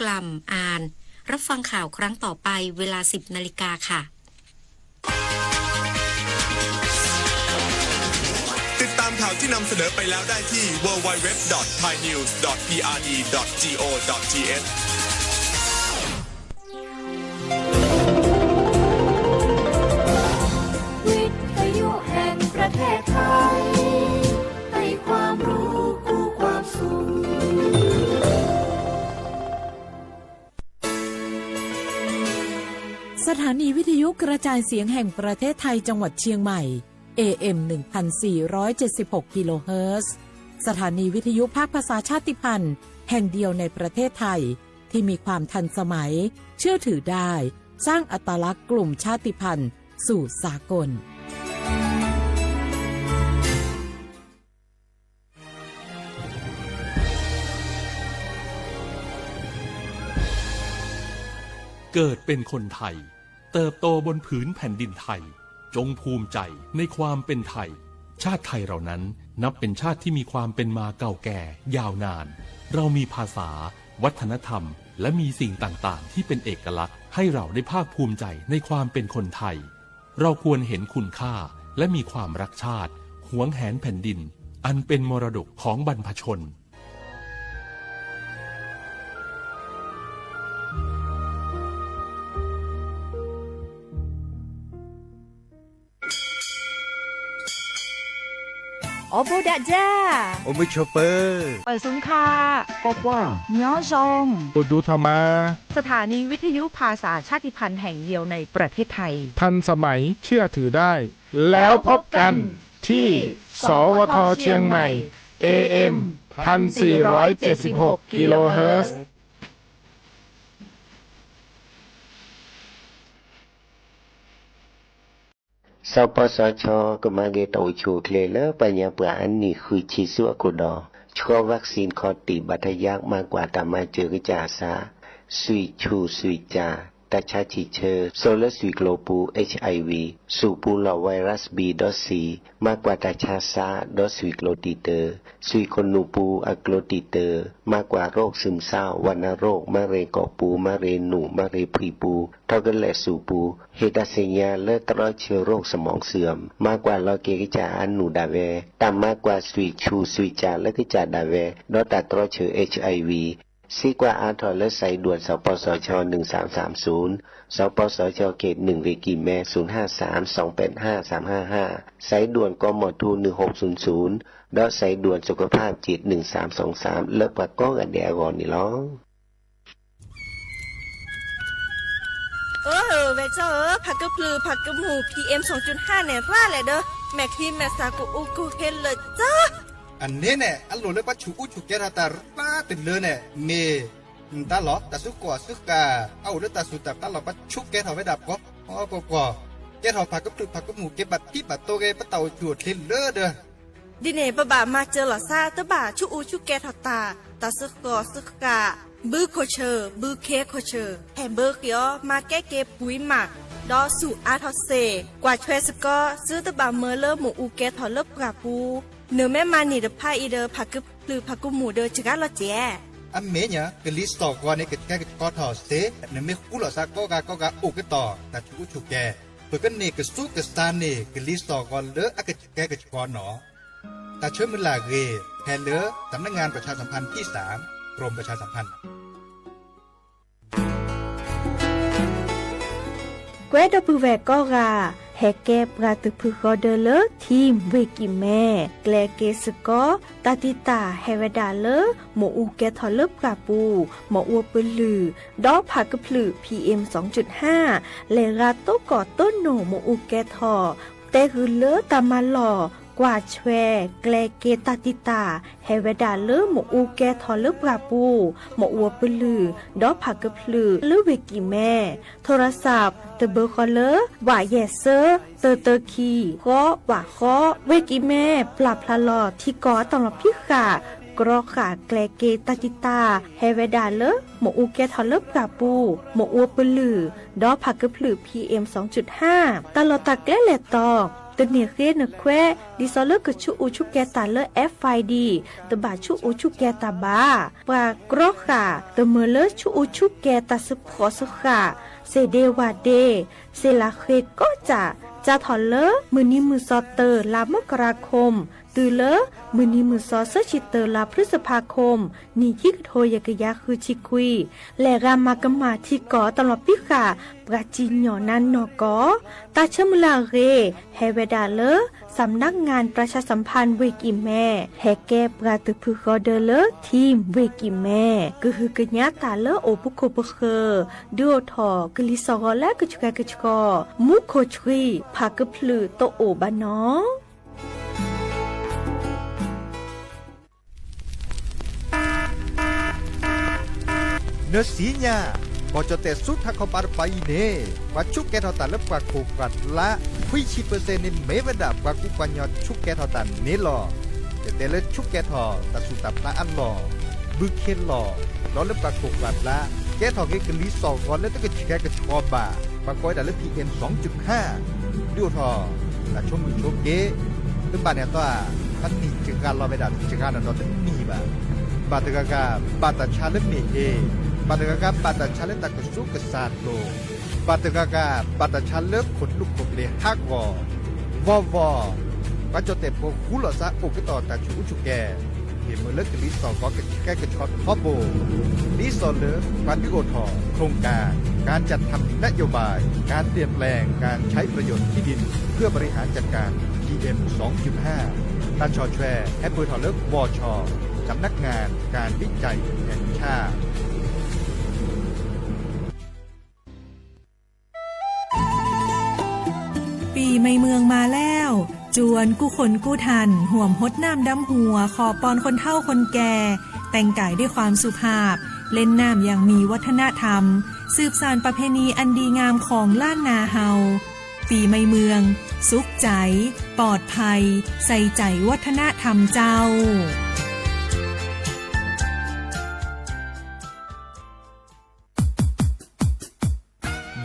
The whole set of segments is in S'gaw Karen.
กล่ำอ่าน รับฟังข่าวครั้งต่อไปเวลา สิบนาฬิกาค่ะ ติดตามข่าวที่นำเสนอไปแล้วได้ที่ ดับเบิลยู ดับเบิลยู ดับเบิลยู ดอท ไทยนิวส์ ดอท พีอาร์ดี ดอท จี โอ ดอท ที เอช วิทยุแห่งประเทศไทย ให้ความรู้คู่ความสุข สถานีวิทยุกระจายเสียงแห่งประเทศไทยจังหวัดเชียงใหม่ เอ เอ็ม หนึ่งพันสี่ร้อยเจ็ดสิบหก กิโลเฮิรตซ์ สถานีวิทยุภาคภาษาชาติพันธุ์แห่งเดียวในประเทศไทย ที่มีความทันสมัย เชื่อถือได้ สร้างอัตลักษณ์กลุ่มชาติพันธุ์สู่สากล เกิดเป็นคนไทย เติบโตบนผืนแผ่นดินไทย จงภูมิใจในความเป็นไทย ชาติไทยเรานั้นนับเป็นชาติที่มีความเป็นมาเก่าแก่ยาวนาน เรามีภาษา วัฒนธรรม และมีสิ่งต่างๆ ที่เป็นเอกลักษณ์ ให้เราได้ภาคภูมิใจในความเป็นคนไทย เราควรเห็นคุณค่า และมีความรักชาติ หวงแหนแผ่นดิน อันเป็นมรดกของบรรพชน โอโบดะจ้า โอมิโชเปอร์ เปิดศูนย์ค่ะ ปอปอ ย้อซอง อุดูธรรมา สถานีวิทยุภาษาชาติพันธุ์แห่งเดียวในประเทศไทย ทันสมัยเชื่อถือได้ แล้วพบกันที่ สวท เชียงใหม่ เอ เอ็ม พันสี่ร้อยเจ็ดสิบหก กิโลเฮิรตซ์ สปสช ကမၤက့ၤတၢ်အိၣ်ဆူၣ်အိၣ်ချ့လၢ ပညါပှၤအနံၣ်ဃုဆံဆူအခိၣ်ဒီး ဆှီ vaccine ခီၣ်တံၢ်ဘၣ်တယၢ် မၤကွၢ်တၢ်မၤစၢၤကစၢ်အသး, ဆွံၣ်ဆူၣ်ဆွံၣ်ကၠၣ် တၢ်ဆါဆံၣ်ဆၢ စိာ်လၢဆွံၣ်ကျိၤပူၤ HIV, ဆူၣ်ပူၤလီၢ် virus B ဒီး C, မၤကွၢ်တၢ်ဆါသး ဒီးဆွံၣ်ကျိၤတံာ်တၢၤ, ဆွံၣ်ခိၣ်နူာ်ပူၤအကျိၤတံာ်တၢၤ, မၤကွၢ်ရိၣ် ซึมเศร้า, ဝဏ္ณโรค, မၤရ့ၣ်ကီၢ်ပူၤ, မၤရ့ၣ်နူာ်, မၤရ့ၣ်ဖှံပူၤ, ထီၣ်ကလဲာ်ဆူၣ်ပူၤ, ဟ့ၣ်တၢ်သ့ၣ်ညါလၢတြီဆၢ โรคสมองเสื่อม, မၤကွၢ်လီၤက့ၤကစၢ်အနူၢ်ဒၣ်ဝဲ, တၢ်မၤကွၢ်ဆွံၣ်ဆူၣ်ဆွံၣ်ကၠၣ်လၢကစၢ်ဒၣ်ဝဲ ဒီးတၢ်တြီဆၢ HIV စံးကွၢ်အါထီၣ်လၢ สายด่วน สปสช หนึ่งสามสามศูนย์, สปสช เขตหนึ่ง เวกิแม ศูนย์ห้าสาม สองแปดห้า สามห้าห้า, สายด่วน กมธ หนึ่งหกศูนย์ศูนย์ ဒီး สายด่วนสุขภาพจิต หนึ่งสามสองสาม လၢပှၤကိးဂၤဒဲးအဂီၢ်န့ၣ်လီၤ. အၢ ဝဲၢ်ကၠီဧၢ, ဖးကဖျၢၣ်ဖးကမူၣ် PM สองจุดห้า န့ၣ် ရၣ်လဲၣ်ဒီး မဲာ်ချံမဲာ်သၣ်ကအိၣ်ကဟဲလၢာ်ကၠီ အန့ၣ်န့ၣ် အလိၣ်လၢပှၤဆူၣ်အူဆူၣ်ကဲထီၣ်တၢ်ရၣ်တလၢန့ၣ် မ့ၢ် တၢ်လီၢ်တၢ်စုကဝဲၤစုဃၣ် အအိၣ်လၢတၢ်စူၢ်တၢ်ပျၢ်လီၤ ပှၤဆူၣ်ကဲထီၣ်ဝဲဒၣ်ပှီၢ်ပှီၢ်ပှီၢ်, ကဲထီၣ်ဖးကဖျၢၣ်ဖးကမူၣ် ကဲဘၣ်ထံဘၣ်တိၢ်ဂ့ၤ ပတၢ်အိၣ်ဆူၣ်အိၣ်ချ့လၢဒီး ဒ်န့ၣ် ပဘၣ်မၤစၢၤလီၤသး တဘၣ်ဆူၣ်အူဆူၣ်ကဲထီၣ်တၢ်, တၢ်စုကဝဲၤစုဃၣ်, ဘုခိၣ်ဆၢၣ် ဘုခ့ခိၣ်ဆၢၣ် ဟဲဘၢဃ့အီၤ မၤကဲက့ၤပှံၤမး, ဒီးဆူၣ်အါထီၣ်စ့ၢ်, ကွၢ်ထွဲစ့ၢ်ကီး သုတဘၣ်မၢလၢမ့ၣ်အူကဲထီၣ်လၢပှၢ်ပူၤ, နမ့ၢ်မၤန့ၢ်တဖၣ်အံၤဒီး ဖးကဖျၢၣ်ဖးကမူၣ်ဒီးစှၤလီၤစဲး အမ့ၢ်ညါ ကလံၤစိးဂီၤန့ၣ် ကဆှဲကဆှီထီၣ်စ့ၢ်, နမ့ၢ်ဃူလိာ်သးကိးဂၤကိးဂၤအိၣ်ကတီၢ် တၢ်ဆူၣ်အူဆူၣ်ကဲ, ပကန့ၢ်ကဆူကစၢ်န့ၢ် ကလံၤစိးဂီၤလၢအကဆှဲကဆှီနီၣ်. တၢ်ဆၢမုၢ်လၢ်ဂ့ၤ ဖဲလၢ สำนักงานประชาสัมพันธ์ที่สาม กรมประชาสัมพันธ์ ကွဲဒီပုၢ်ဝဲၢ်ကိးဂၤ ဟဲကဲပှၤသုးဖုဃီဒၢလၢ ထံၣ်ဝ့ၢ်ကံၣ်မဲ ကျဲက့ၤစ့ၢ်ကီး တၢ်တံာ်တာ်ဟဲဝဲဒၣ်လၢ မ့ၣ်အူကဲထီၣ်လၢပှၢ်ပူၤ မ့ၣ်အူပလုၢ် ဒီးဖးကဖျၢၣ် PM สองจุดห้า လဲၤရၤသိကီၢ်သိနိၣ်မ့ၣ်အူကဲထီၣ် တဲဂုာ်လၢတၢ်မၤလီၢ် ကွၢ်ထွဲ ကျဲက့ၤတၢ်တံာ်တာ် ဟဲဝဲဒၣ်လၢမ့ၣ်အူကဲထီၣ်လၢပှၢ်ပူၤ မ့ၣ်အူပလုၢ် ဒီးဖးကဖျၢၣ်လၢဝ့ၢ်ကံၣ်မဲ โทรศัพท์ တဘၢဃီလၢ ဝးယဲၢ်သၢ သၢသၢခံ ဃီ ဝးဃီ ဝ့ၢ်ကံၣ်မဲ ပျၢ်ဖျါလီၤထံကီၢ်အတၢ်လီၢ်ဖံးဃာ် ကြီဃာ်ကျဲက့ၤတၢ်တံာ်တာ် ဟဲဝဲဒၣ်လၢ မ့ၣ်အူကဲထီၣ်လၢပှၢ်ပူၤ မ့ၣ်အူပလုၢ် ဒီးဖးကဖျၢၣ် PM สองจุดห้า တၢ်လီၢ်တၢ်ကျဲလဲၤတီၤ တန့ၢ်ဃ့နခွဲး ဒ်သိးလၢကဆူးအူဆူးကဲၤတၢ်လၢ FID တဘၣ်ဆူးအူဆူးကဲၤတၢ်ဘၣ်. ပှၤကြီဃာ် တမုာ်လၢဆူးအူဆူးကဲၤတၢ်စၢဃီၣ်စၢဃာ် စ့ၢ်ဒ့ဝၣ်ဒ့ စ့ၢ်လၢ်ဃ့ကိးစၢ် စးထီၣ်လၢမုၢ်နံၤမုၢ်သီတၢ်လါမကရၤခိၣ် တုၤလၢ မုၢ်နံၤမုၢ်သီဆၢဆံတၢ်လါဖျုစဖးခိၣ် နံၣ်ခံကထိယဲၢ်ကယၤဃုဆံခွံ လဲၤဂၤမၤကမၣ်ထံကီၢ်တၢ်လီၢ်ဖံးဃာ် ပှၤစံၣ်ညီၣ်နါနီၢ်ကီၢ် တၢ်ဆၢမုၢ်လၢ်အဂ့ၢ် ဟဲဝဲဒၣ်လၢ สำนักงานประชาสัมพันธ์ ဝ့ၢ်ကံၢ်မဲ ဟဲကဲပှၤတဖုဃီဒၢလၢ ထံၣ်ဝ့ၢ်ကံၢ်မဲ ကဟုကညးတၢ်လၢအိၣ်ပူၤခိၣ်ပဃၢၤ ဒုးအိၣ်ထီၣ်ကလံၤစှီၢ်ဂီၤလၢကဆှဲကဆှီ မူခိၣ်ဆှံ ဖးကဖျုးတအိၣ်ဘၣ်နီၢ် နသ့ၣ်ညါ ကီၢ်ကၠီၣ်တဲၣ်ဆူထးခီပၤတပၤအံၤန့ၣ် ပှၤဆူးကဲၤထီၣ်တၢ်လၢပှၢ်ခိၣ်ပှၢ်ကျါ ခွံဆံပၢၢ်စ့ၣ်န့ၣ် မ့ၢ်ဝဲဒၣ်ပှၤကူပှၤကညီဆူးကဲၤထီၣ်တၢ်န့ၣ်လီၤ. ကတဲလၢဆူးကဲၤထီၣ်တၢ်ဆူးတၢ်ဖျါအလီၢ် ဘုခ့လီၢ် ဒီးလၢပှၢ်ခိၣ်ပှၢ်ကျါ ကဲထီၣ်က့ၤကလံၤစှီၢ်ဂီၤလၢတကဆှဲကဆှီဘၣ် ပှၤကိးဝဲဒၣ်လၢ PM စူၤကၠုၢ်ခါ ဒုးအိၣ်ထီၣ် တၢ်ဆိမိၣ်ဆိက့ တဘၣ်န့ၣ်အသီ တနံၣ်တဂၤလီၤဝဲဒၣ်တဂၤနီၢ်နီၢ်တနံၣ်ဘၣ်. ဘၣ်တဂၤဂၤ ဘၣ်တၢ်ဆါလၢမ့ၢ်အ့, ဘၣ်တဂၤဂၤ ဘၣ်တၢ်ဆါလၢတၢ်ကစူးကစၢ်ဒိၣ်, ဘၣ်တဂၤဂၤ ဘၣ်တၢ်ဆါလၢခိၣ်လူးခိၣ်ကျဲၤဟးဂီၤ, ဝီဝီ ပှၤကၠီၣ်တဲၣ်ဖိဃူလိာ်သးအိၣ်ကတီၢ်တၢ်ဆူးအူဆူးကဲၤ ဟ့ၣ်မုာ်လၢကလံၤစှီၢ်ဂီၤကဆှဲကဆှီထီဘိ ဒ်သိးလၢ ပှၤဒုးအိၣ်ထီၣ် โครงการ การจัดทำนโยบาย การเปลี่ยนแปลงการใช้ประโยชน์ที่ดินเพื่อบริหารจัดการ PM สองจุดห้า ตาช่อแชร์ แฮปเปอร์ทอเลอร์ วช สำนักงานการวิจัยแห่งชาติ ปีใหม่เมืองมาแล้ว จวนกู้คนกู้ท่าน ห่วมฮดน้ำดำหัว ขอปอนคนเฒ่าคนแก่ แต่งกายด้วยความสุภาพ เล่นน้ำอย่างมีวัฒนธรรม สืบสานประเพณีอันดีงามของล้านนาเฮา ปีใหม่เมือง สุขใจ ปลอดภัย ใส่ใจวัฒนธรรมเจ้า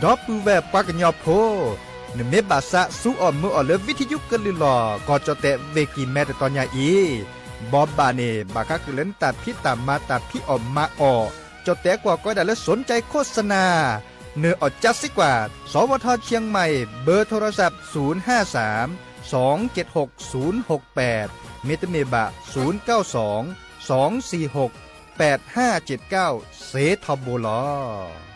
ဒီပုၢ်ဝဲၢ်ပှၤကညီဖိ, နမ့ၢ်ဘၣ်သးဆူအီၣ်မုာ်အီၣ်လၢ ဝံထယုကလုၢ်လီၢ် ကီၢ်ကၠီၣ်တဲၣ်ဝ့ၢ်ကံၢ်မဲတတီၤညါအံၤ, ဘီဘၣ်န့ၣ် ဘၣ်ဃးဃုာ်လၢနတၢ်ဖံးတၢ်မၤတၢ်ဖံးအီၣ်မၤအီၣ်, ကၠီၣ်တဲၣ်ကွၢ်ကီဝဲဒၣ်လၢ สนใจโฆษณา နအီၣ်ကၠါစ့ကွၢ် สวท เชียงใหม่ เบอร์โทรศัพท์ ศูนย์ห้าสาม สองเจ็ดหก ศูนย์หกแปด မ့တမ့ၢ်ဘၣ် ศูนย์เก้าสอง สองสี่หก แปดห้าเจ็ดเก้า စ့ထီဘိလီၤ.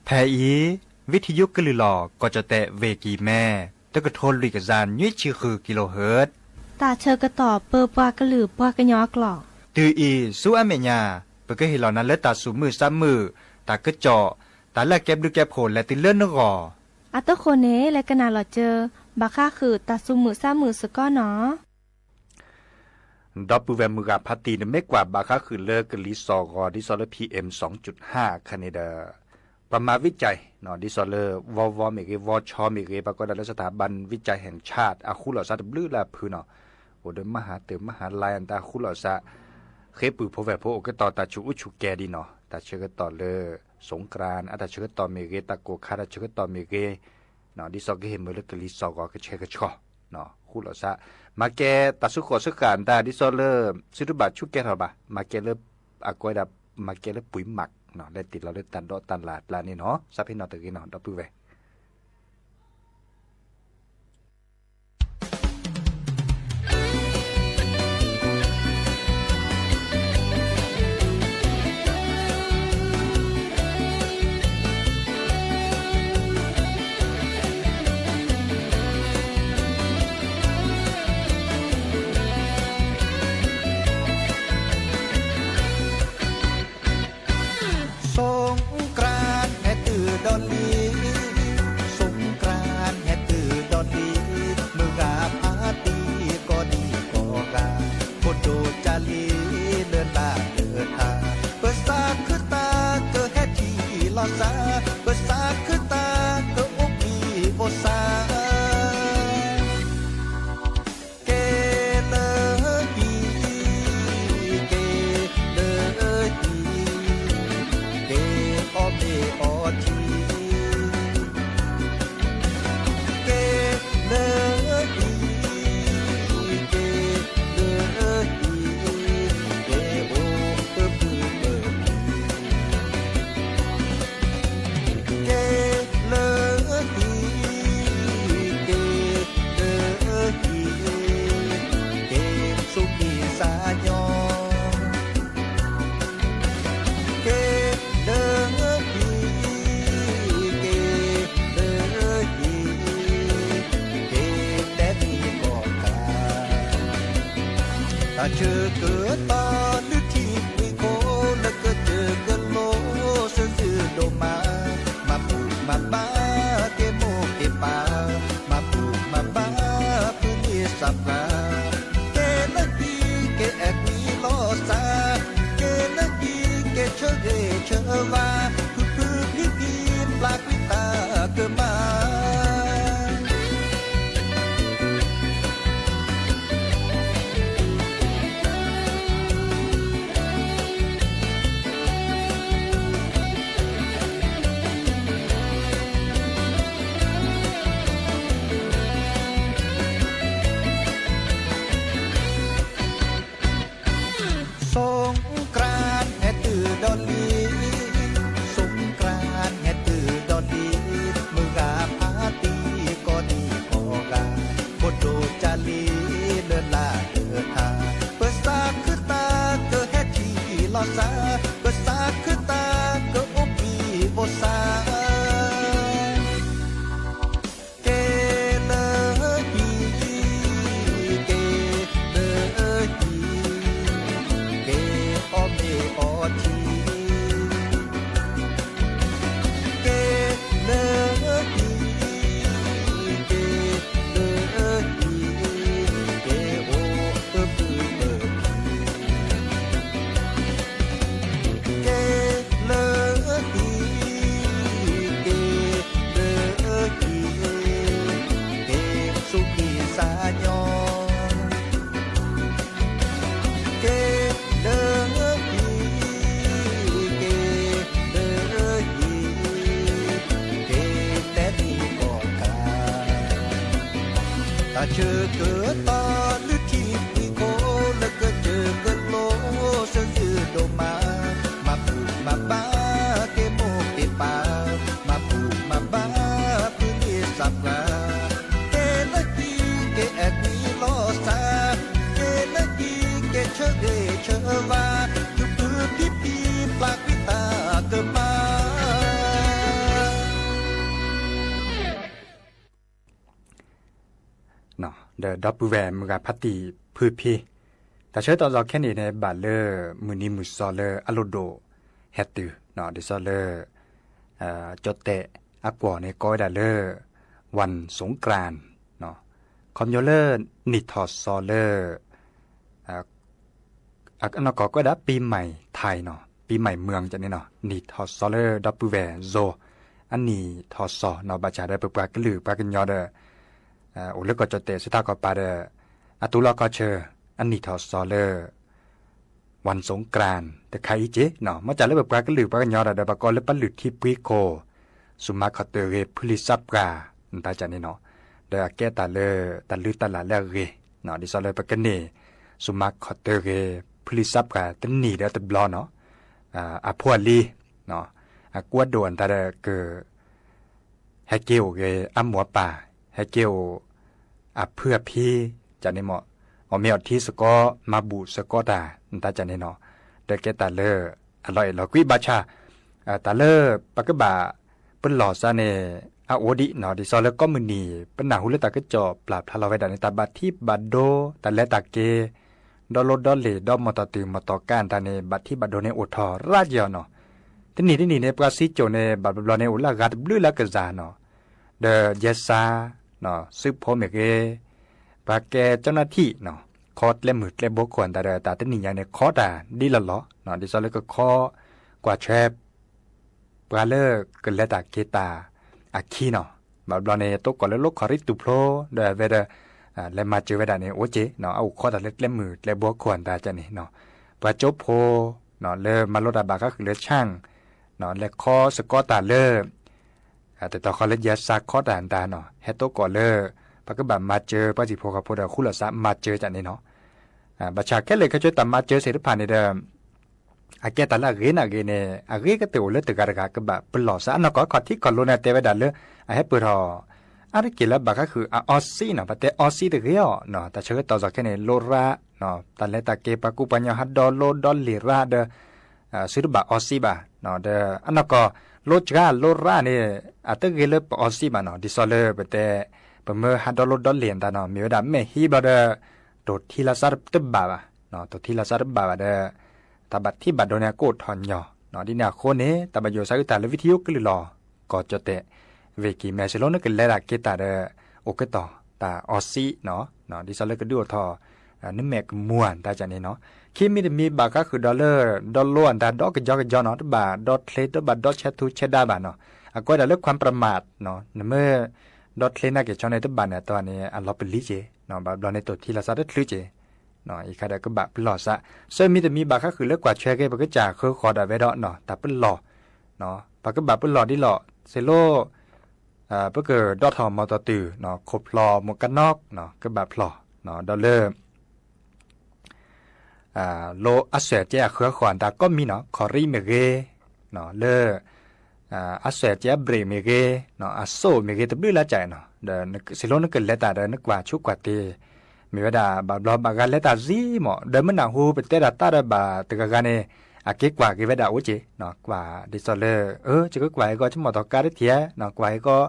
ဖဲအံၤ ဝံထယုကလုၢ်လီၢ် ကီၢ်ကၠီၣ်တဲၣ်ဝ့ၢ်ကံၢ်မဲ တကထိလွံၢ်ကယၤနွံဆံဃု ကံလိဟၢၣ် တၢ်ဆၢကတီၢ်ပၢပှၤကလုာ်ပှၤကညီအကျိာ် တုၤအံၤဆူအမဲာ်ညါ ပကဟ့ၣ်လီၤနၤလၢတၢ်သူၣ်မုာ်သးမုာ် တၢ်ကစီၣ် တၢ်လၢအကဲဘျုးကဲဖှိၣ်လဲၤတုၤလၢနဂီၢ် အတဃိန့ၣ် လဲၤကနၣ်လီၤစၢၤ ဘၣ်ဃးဃုာ်တၢ်သူၣ်မုာ်သးမုာ်စ့ၢ်ကီးနီၤ. ဒီပုၢ်ဝဲၢ်မုၢ်ဂၤဖးတံၢ် နမ့ၢ်ကွၢ်ဘၣ်ဃးဃုာ်လၢကလံၤစှီၢ်ဂီၤ ဒ်သိးလၢ PM စူၤကၠုၢ်ဟါ ခါန့ၣ်ဒီး ပှၤမၤဝံကၠဲး ဒ်သိးလၢ ဝီဝီမ့ၢ်ဂ့ၤ ဝီဆီမ့ၢ်ဂ့ၤ ပှၤကိးဒၣ်လၢ สถาบันวิจัยแห่งชาติ အဃူလိာ်သးတဘျုးလၢအဖုနီၤ အိၣ်ဒီးမဟါတၢ်မဟါလါ တၢ်ဃူလိာ်သး ဃ့ပုၢ်ဖိဝဲၢ်ဖိအိၣ်ကတီၢ်တၢ်ဆူးအူဆူးကဲၤဒံးနီၤ တၢ်ဆၢကတီၢ်လၢ สงกรานต์ အတၢ်ဆၢကတီၢ်မ့ၢ်ဂ့ၤ တၢ်ကိၢ်ခါတၢ်ဆၢကတီၢ်မ့ၢ်ဂ့ၤ ဒ်သိးကဟ့ၣ်မုာ်လၢကလံၤစှီၢ်ဂီၤကဆှဲကဆှီ ဃူလိာ်သး မၤကဲတၢ်ဆူဃိၣ်ဆူဃာ်တၢ် ဒ်သိးလၢ သုတဘၣ်ဆူးကဲထီၣ်ဘၣ် မၤကဲလၢ အကိးဝဲဒၣ် မၤကဲလၢပှံၤမး လဲၤတ့ၢ်လီၤလၢတၢ်ဒိးတၢ်လၢ်ကျါန့ၣ်နီၤ သးဖ့နီၣ်တဂ့ၤနီၤ ဒီပုၢ်ဝဲၢ် ဆၢကတီၢ်လုၢ်ထံပှ့ၤခိၣ်လၢကစၢၢ်ကလိ စၢၤစုဒိၣ်မး, မၤဘူၣ်မၤဘါက့ၤမိၢ်က့ၤပၢ်, မၤဘူၣ်မၤဘါဖုန့ၢ်သးပှၢ်, ကဲလၢဟံၣ်က့ၤအဲၣ်ကွံလိာ်သး, ကဲလၢဟံၣ်က့ၤဆၢဂ့ၤဆၢဝါ, ဖုဖုဖံဖံပျၢ်ကွံာ်တၢ်ကမၣ် สงกรานต์ ဟဲတုၤဒီးလံ, สงกรานต์ ဟဲတုၤဒီးလံ, မုၢ်ဂၤဖါတံၢ်ကိးဒံကိးဂၤ, ဖိဒိၣ်ကၢ်လံၤလၢလၢ်လၢထါ, ပသးခုသးကဟဲထံၣ်လိာ်သး, ပသးခုသးကအိၣ်ဘှံးအိၣ်သါ က့ၤလၢဟံၣ်, က့ၤလၢဟံၣ်, က့ၤအီၣ်မ့ၤအီထံ, က့ၤလၢဟံၣ်, က့ၤလၢဟံၣ်, က့ၤအိၣ်အၢပၢၤပၢၤ က့ၤလၢဟံၣ်, က့ၤလၢဟံၣ်, က့ၤဆူက့ၤစၢ်ညီ, က့ၤလၢဟံၣ်, က့ၤလၢဟံၣ်, က့ၤတဲတံၤကီၢ်ကၤ တၢ်ဆၢကတီၢ်လုၢ်ထံပှ့ၤခိၣ်လၢကစၢၢ်ကလိ စၢၤစုဒိၣ်မး, မၤဘူၣ်မၤဘါက့ၤမိၢ်က့ၤပၢ်, မၤဘူၣ်မၤဘါဖုန့ၢ်သးပှၢ်, က့ၤလၢဟံၣ်က့ၤအဲၣ်ကွံလိာ်သး, က့ၤလၢဟံၣ်က့ၤဆၢဂ့ၤဆၢဝါ, ဖုဖုဖံဖံပျၢ်ကွံာ်တၢ်ကမၣ် ဒီးဒီပုၢ်ဝဲၢ်မုၢ်ဂၤဖါတံၢ်ဖုဖံ, တၢ်ဆၢကတီၢ်ခဲအံၤန့ၣ် ဘၣ်လၢမုၢ်နံၤမုၢ်သီလၢအလိၣ်ဒိၣ်ဟဲတုၤ, ဒ်သိးလၢ ကၠီၣ်တဲာ်အကွီၢ်န့ၣ် ကိးဝဲဒၣ်လၢ วันสงกรานต์, ခီဖျိလၢနံၣ်ထီၣ်စီၤလၢ အနီၢ်ကီၢ်ကိးဝဲဒၣ် ปีใหม่ไทยနီၤ, ปีใหม่เมืองန့ၣ်နီၤ, နံၣ်ထီၣ်စီၤလၢဒီပုၢ်ဝဲၢ်စိၤ အနံၣ်ထီၣ်စီၤနီၤ, ဘၣ်ဆၣ်ဒီးပပှၤကလုာ်ပှၤကညီဒီး အိၣ်လၢကီၢ်ကၠီၣ်တဲာ်သ့ၣ်တဖၣ်ကီၢ်ပၤဒီး အတူၢ်လိာ်ခီဆၢ အနံၣ်ထီၣ်စီၤလၢ วันสงกรานต์ တခါအံၤက့ၢ်နီၤ, မ့ၢ်တၢ်လၢပပှၤကလုာ်ပှၤကညီဒီး ဒီးပကိးလၢပလုၢ်ထံပှ့ၤခိၣ် စူၢ်မၤခီၣ်တၢၢ်ဂ့ၤ ဖုလံာ်သးပှၢ် နတၢ်ကန့ၣ်နီၤ, ဒီးအကဲတၢ်လၢတၢ်လုၢ်တၢ်လၢ်လၢအဂ့ၤ, ဒ်သိးလၢပကန့ၢ် စူၢ်မၤခီၣ်တၢၢ်ဂ့ၤ ဖုလံာ်သးပှၢ်တနံၣ်ဒီးတဘျီနီၤ, အဖိအလံၤ အကူအဒိၣ်အတၢ်ဒီးက ဟဲက့ၤအိၣ်ဂ့ၤအမိၢ်အပၢ်, ဟဲက့ၤအိၣ်အဖုအဖံ, ကန့ၣ်မ့ၢ် အီၣ်မ့ၤအီထံစ့ၢ်ကီး, မၤဘူၣ်စ့ၢ်ကီးတၢ် နတၢ်ကန့ၣ်နီၤ, ဒီးကဲတၢ်လၢအလီၤအဲၣ်လီၤကွံ ဘၣ်ဆၣ် တၢ်လၢပကဘၣ်ပလီၢ်သးန့ၣ် အအိၣ်ဒံးနီၤ, ဒ်သိးလၢကိးမုၢ်နံၤ ပနၢ်ဟူလၢတၢ်ကစီၣ်ပျၢ်ဖျါလီၤဝဲဒၣ်န့ၣ် တၢ်ဘၣ်ထံးဘၣ်ဒိ တၢ်လဲၤတၢ်က့ၤ ဒီလိဒီလ့ၣ် ဒီးမီၢ်တီၢ်တုၤမီၢ်တီၢ်ကါတၢ်န့ၣ် ဘၣ်ထံးဘၣ်ဒိန့ၣ်အိၣ်ထီၣ်ရၣ်က့ၤအီၤနီၤ, တနံၣ်တနံၣ်န့ၣ် ပှၤစံကၠိၣ်န့ၣ် ဘၣ်ဘျီဘျီန့ၣ် အိၣ်လၢအဂၤတဘျုးလၢအကစၢ်နီၤ, ဒီးယဲစါ သုးဖိမ့ၢ်ဂ့ၤ, ပှၤကဲကၠီနၢ်ထံၣ်နီၤ, ခီကျဲမုၢ်ကျဲဘိခိၣ်အတၢ်ဒီး တၢ်တနံၣ်ညါန့ၣ် ခီတၢ်ဒ်လီၢ်လီၢ်နီၤ, ဒ်သိးလၢကခီကွၢ်ထွဲ ပှၤလၢကလဲၤတၢ်က့ၤတၢ်အခံနီၤ, ဘၣ်ဘျီန့ၣ် တိကိးလၢလိခီၣ်ရံၣ်တူၢ်ဖျိ ဒီးအဝဲဒီး လဲၤမၤစၢၤဝဲဒၣ်န့ၣ် အိၣ်က့ၤနီၤ, အအိၣ်ခီတၢ်လၢကျဲမုၢ်ကျဲဘိခိၣ်အတၢ်ကန့ၣ်နီၤ, ပှၤကၠိဖိ လၢမၤလိတၢ်ဘၣ်ဃးဃုာ်လၢ ဆၣ် လဲၤခီစ့ၢ်ကီးတၢ်လၢ တတီၤဃီလၢယဲစါခီတၢ်တၢ်နီၤ, ဟဲတိကိးလၢ ပကဘၣ်မၤစၢၤပှၤဟံၣ်ဖိဃီဖိဒီးဃူလိာ်သးမၤစၢၤကန့ၣ်နီၤ, ဘၣ်ဆၣ်ခဲလၢာ်ခဲဆ့တၢ်မၤစၢၤသ့ၣ်တဖၣ်န့ၣ်ဒီး အကဲတၢ်လၢအဂ့ၤနာ်ဂ့ၤန့ၣ် အဂ့ၤကတၢၢ်အိၣ်လၢတဂၤတဂၤကဘၣ်ပလီၢ်သး, အနီၢ်ကီၢ်ခီၣ်ထံးခီၣ်လိၤန့ၣ် တဲဝဲဒၣ်လၢ အဟဲပၢၢ်ထီၣ် အါတက့ၢ်လၢဘၣ်ဃးဃုာ်အအီစံနီၤ, ပတဲအီစံတဂ့ၤအီၤ, တၢ်ဆၢကတီၢ်ခဲအံၤန့ၣ် လိရၣ် တၢ်လဲၤတၢ်က့ၤ ပှၤကူပှၤကညီဟးဒီလိဒီလ့ၣ်ရၣ်ဒီး သုတဘၣ်အီစံဘၣ်, ဒီးအနီၢ်ကီၢ် လိစှၤလိရၣ်န့ၣ် အတဂ့ၤလၢပအီစံဘၣ်နီၤ, ဒ်သိးလၢပတဲ ပမၢဟးဒီလိဒီလ့ၣ်အတၢ်နီၤ, မ့ၢ်ဝဲဒၣ်မဲာ်ဟံးဘျီဒီး တိၢ်ထံလၢသးတဘၣ်ဘၣ် တိၢ်ထံလီၤစၢ်တဘၣ်ဘၣ်ဒီး တၢ်ဘၣ်ထံၣ်ဘၣ်ဒိန့ၣ် အကအိၣ်ထီၣ်ညီ, ဒ်န့ၣ်အဃိန့ၣ် တၢ်ဘၣ်ယိၣ်စးအုၣ်တၢ်လၢ video ကလုၢ်လီၤ ကီၢ်ကၠီၣ်တဲၣ် ဝ့ၢ်ကံၢ်မဲ စ့ၢ်ကီးနကလဲၤတၢ်က့ၤတၢ်ဒီး အိၣ်ကတီၢ်တၢ်အီစံနီၤ, ဒ်သိးလၢကဒုးအိၣ်ထီၣ် နမဲာ်ကမူၤအတၢ်ကန့ၣ်နီၤ, ခံမံၤတမံၤဘၣ်ဃးဃုာ်ဒီးလၢ ဒီလိအတၢ်ဒီကယီကယီနီၤ, တဘၣ်ဒီချ့ တဘၣ်ဒီဆဲးထူဆဲးဒါဘၣ်နီၤ, အကွဲးဒၣ်လၢ ความประมาท နီၤ, နမ့ၢ်ဒီချ့နာ်က့ၤဆီန့ၣ် တဘၣ်န့ၣ်အတီန့ၣ် အလီၤပလံၤက့ၤ, ဘၣ်ဘျီန့ၣ် တိၢ်ထံလီၤစၢ်တချုးက့ၤ အံၤခါဒီးကဘၣ်ပလီၢ်စး, ဆၢမံၤတမံၤဘၣ်ဃးဃုာ်လၢကွၢ်ဆွဲက့ၤ ပကစၢ်ဃၢဃီၤဒၣ်ဝဲဒီး တၢ်ပလီၢ်, ပကဘၣ်ပလီၢ်ဒ်လီၤ, စ့ၢ်ကီး ပကဒိးထီၣ်မီၢ်တီၢ်တုၤ ခိၣ်ဖျီၣ် မူးကနီၣ် ကဘၣ်ဖျီၣ်, ဒီးလၢ လၢအစဲးကဲအဃၢဃီၤတၢ်ကိးမံၤနီၤ, ခီၣ်ရံၣ်မ့ၢ်ဂ့ၤ, လၢ အစဲးကဲအ brake မ့ၢ်ဂ့ၤ, အစိၣ်မ့ၢ်ဂ့ၤ တဘျုးလၢကၠဲးနီၤ, ဒီးစ့ၢ်ကီးနကလဲၤတၢ်ဒီးနကွၢ်ဆူးကွၢ်တ့ၢ်, မ့ၢ်ဝဲဒၣ်ဘၣ်ဘျီဘၣ်ဂၤလဲၤတၢ်စ့မး, ဒီးမုၢ်နၤဟူပတဲဒၣ်တၢ်ဒီးဘၣ်တဂၤဂၤန့ၣ် အက့ၤကွၢ်က့ၤဝဲဒၣ်အိၣ်က့ၤ, ကွၢ်ဒ်သိးလၢ ယကကွၢ်ဟဲကီးဆူမီၢ်တီၢ်ကါတထံၣ်ဧါ, ကွၢ်ဟဲကီး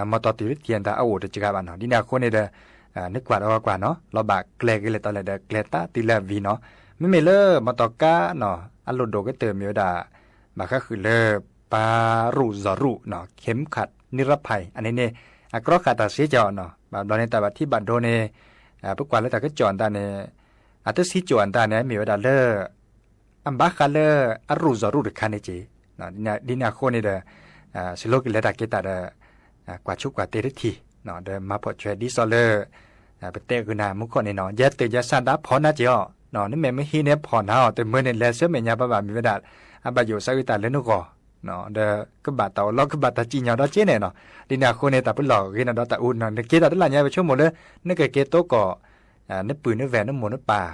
မီၢ်တီၢ်တုၤတထံၣ်တၢ်အအိၣ်တစှၤဘၣ်နီၤ, ဒ်န့ၣ်အဃိန့ၣ်ဒီး နကွၢ်ဒီးကွၢ်နီၤ, လီၤဘၣ်ကျဲၤက့ၤလဲၤတီၤလဲၣ်ဒီးကျဲၤတၢ်တုၤလၢအဝံၤနီၤ, မ့မ့ၢ်လၢမီၢ်တီၢ်ကါနီၤ, အလိၣ်ဒိၣ်ကတၢၢ်မ့ၢ်ဝဲဒၣ် ဘၣ်ဃးဃုာ်လၢ ပၤရူၢ်စီၤရူၢ်နီၤ, เข็มขัดนิรภัย အန့ၣ်န့ၣ် အကြီဃာ်တၢ်စ့ကီးနီၤ, ဘၣ်ဘျီန့ၣ် တၢ်ဘၣ်ထံၣ်ဘၣ်ဒိန့ၣ် ပကွၢ်လၢတၢ်ကစီၣ်အတၢ်န့ၣ် အတစံကၠိၣ်အတၢ်န့ၣ် မ့ၢ်ဝဲဒၣ်လၢ အဘၣ်ဃးလၢအရူၢ်စီၤရူၢ်တခါန့ၣ်က့ၤ, ဒ်န့ၣ်အဃိန့ၣ်ဒီး စ့ၢ်ကီးကလဲၤတၢ်က့ၤတၢ်ဒီး ကွၢ်ဆူးကွၢ်တ့ၢ်တထံၣ်, ဒီးမၤဖှီၣ်ဆွဲဒ်သိးလၢ ပတဲဂုာ်နၤမူခိၣ်န့ၣ်နီၤ, ယဲတၢ်ယဲစၢ်ဒၣ်ဖီၣ်နၤက့ၤအီၤ, နမဲာ်မ့ၢ်ဟံးန့ၣ်ဖီၣ်နၤအီၤ, တမၢန့ၣ်လဲၤဆၢမဲာ်ညါဘၣ်ဘၣ်မ့ၢ်ဝဲဒၣ် အဘၣ်ယိၣ်စးအုၣ်တၢ်လၢနဂီၢ်, ဒီးကဘၣ်တၢ်အိၣ်လီၤ ကဘၣ်တၢ်စံၣ်ညီၣ်ဒီးက့ၤန့ၣ်နီၤ, ဒ်န့ၣ်အဃိန့ၣ် တၢ်ပလီၢ်ဂ့ၤနီၤဒီးတၢ်အူနီၤ, နက့ၤတၢ်တလၢ်ညါ ပဆိကမိၣ်လၢ နကက့ၤတိကီၢ် နပုၢ်နဝဲၢ်နမိၢ်နပၢ်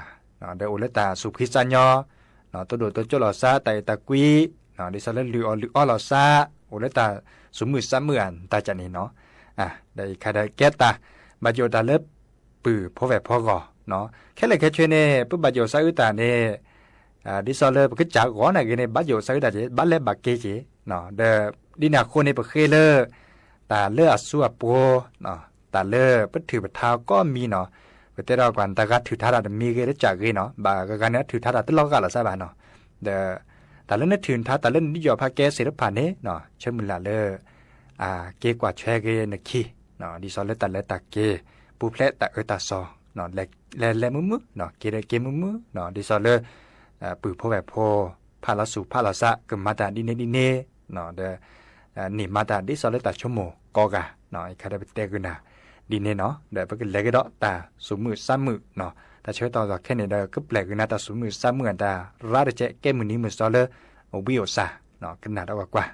ဒီးအိၣ်လၢတၢ်သူၣ်ဖှံသးညီ, တဒိၣ်တကၠိၣ်လီၤစၢ် တၢ်အဲၣ်တၢ်ကွံ, ဒ်သိးလၢလုၢ်အီၣ်လုၢ်အီလီၤစၢ်, အိၣ်လၢတၢ်သူၣ်မုာ်သးမုာ်အတၢ်ကန့ၣ်နီၤ, ဒီးအံၤခါဒီးကဲတၢ် ဘၣ်ယိၣ်တၢ်လၢ ပုၢ်ဖိဝဲၢ်ဖိဂီၢ်, ခဲလၢာ်ခဲဆ့န့ၣ် ပဘၣ်ယိၣ်စးအုၣ်တၢ်န့ၣ် ဒ်သိးလၢပကစၢ်ဂီၢ်န့ၣ်ဂ့ၤန့ၣ် ဘၣ်ယိၣ်စးအုၣ်တၢ်က့ၤ ဘၣ်လဲၤဘၣ်က့ၤက့ၤ, ဒီးဒ်န့ၣ်အဃိန့ၣ် ပဃ့လၢ တၢ်လၢအစိအပှိၤ, တၢ်လၢပထုးပထါကိးမံၤနီၤ, ပတဲဒီးကွၢ် တၢ်ဂၤထုးထါတၢ်တမံၤဂ့ၤတစဲးဂ့ၤနီၤ, ဘၣ်ဂၤဂၤန့ၣ် အထုးထါတၢ်တလီၤဂာ်လီၤစၢ်ဘၣ်နီၤ, ဒီး တၢ်လၢနထုးထါတၢ်လၢနဒုးယီၣ်ဖးကဲသ့ၣ်တဖၣ်န့ၣ် ဆၢမုၢ်လၢ်လၢ အက့ၤကွၢ်ဆွဲက့ၤနခံ ဒ်သိးလၢတၢ်လဲၤတၢ်က့ၤ ပူၤဖျဲးတၢ်အၢတၢ်သီ, လဲၤလဲၤမုာ်မုာ်, က့ၤဒီးက့ၤမုာ်မုာ်, ဒ်သိးလၢ ပုၢ်ဖိဝဲၢ်ဖိ ဖးလီၤဆူၣ်ဖးလီၤစး ကမၤတၢ်ဒ်န့ၣ်ဒ်န့ၣ်, ဒီး န့ၢ်မၤတၢ်ဒ်သိးလၢတၢ်ဆိကမိၣ်ကိးဂၤ, အံၤခါဒီးပတဲဂုာ်နၤ ဒ်န့ၣ်နီၤ, ဒီးပကလဲၤက့ၤဒီးတၢ်သူၣ်မုာ်သးမုာ်, တၢ်ဆၢကတီၢ်ခဲအံၤန့ၣ်ဒီး ကပျဲၢ်က့ၤနၤတၢ်သူၣ်မုာ်သးမုာ်အတၢ်ရၤတကဲး ကဲမုၢ်နံၤမုၢ်သီလၢ ဝံအိၣ်စၢ်, ကနၣ်ဒီးကွၢ်ကွၢ်.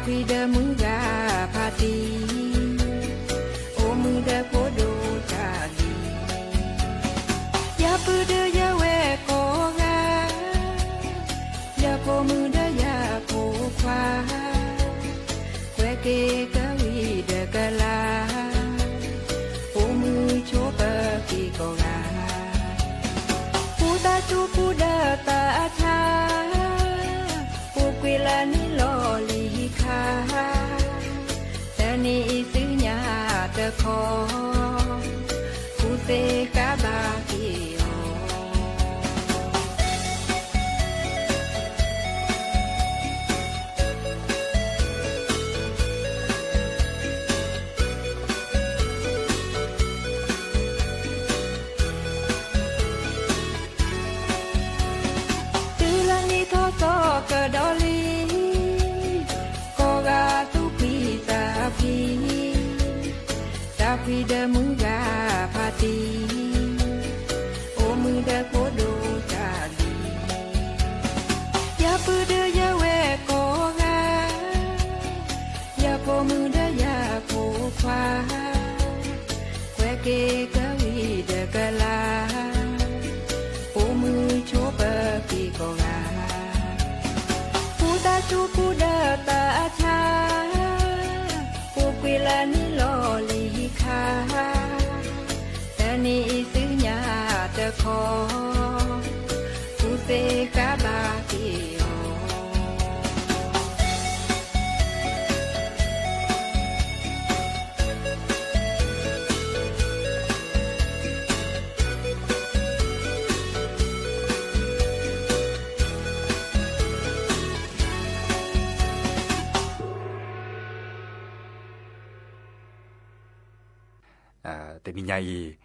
ဖှံဒီးမုၢ်ဂၤဖးတံၢ်, အိၣ်မုာ်ဒီးဖိဒိၣ်တၢ်လံၤ, ယပုၢ်ဒီးယဝဲၢ်ကိးဂၤ, ယဖိမုၣ်ဒီးယဖိခွါ, ကွဲးက့ၤကဝံၤဒီးကလၤ, အိၣ်မုာ်ဆိးပၢၤက့ၤကိးဂၤ, ပူၤသးစူၤပူၤဒီးသးအထါ, ပူၤကွံာ်လၢနံၣ်လီၤလံၤခါ, တနံၤအံၤဆူညါတခီ, ကူၣ်သ့ကးဘၣ်က့ၤအီၤ. တုၤလၢနံၣ်ထီၣ်သီကဒီးလံ, ကိးဂၤသူၣ်ဖှံသးဖှံ, သးဖှံဒီးမုၢ်ဂၤဖးတံၢ်, အိၣ်မုာ်ဒီးဖိဒိၣ်တၢ်လံၤ, ယပုၢ်ဒီးယဝဲၢ်ကိးဂၤ, ယဖိမုၣ်ဒီးယဖိခွါ, ကွဲးက့ၤကဝံၤဒီးကလၤ, အိၣ်မုာ်ဆိးပၢၤက့ၤကိးဂၤ, ပူၤသးစူၤပူၤဒီးသးအထါ, ပူၤကွံာ်လၢနံၣ်လီၤလံၤခါ, တနံၤအံၤဆူညါတခီ, ကူၣ်သ့ကးဘၣ်က့ၤအီၤ. တနံၤညါအံၤ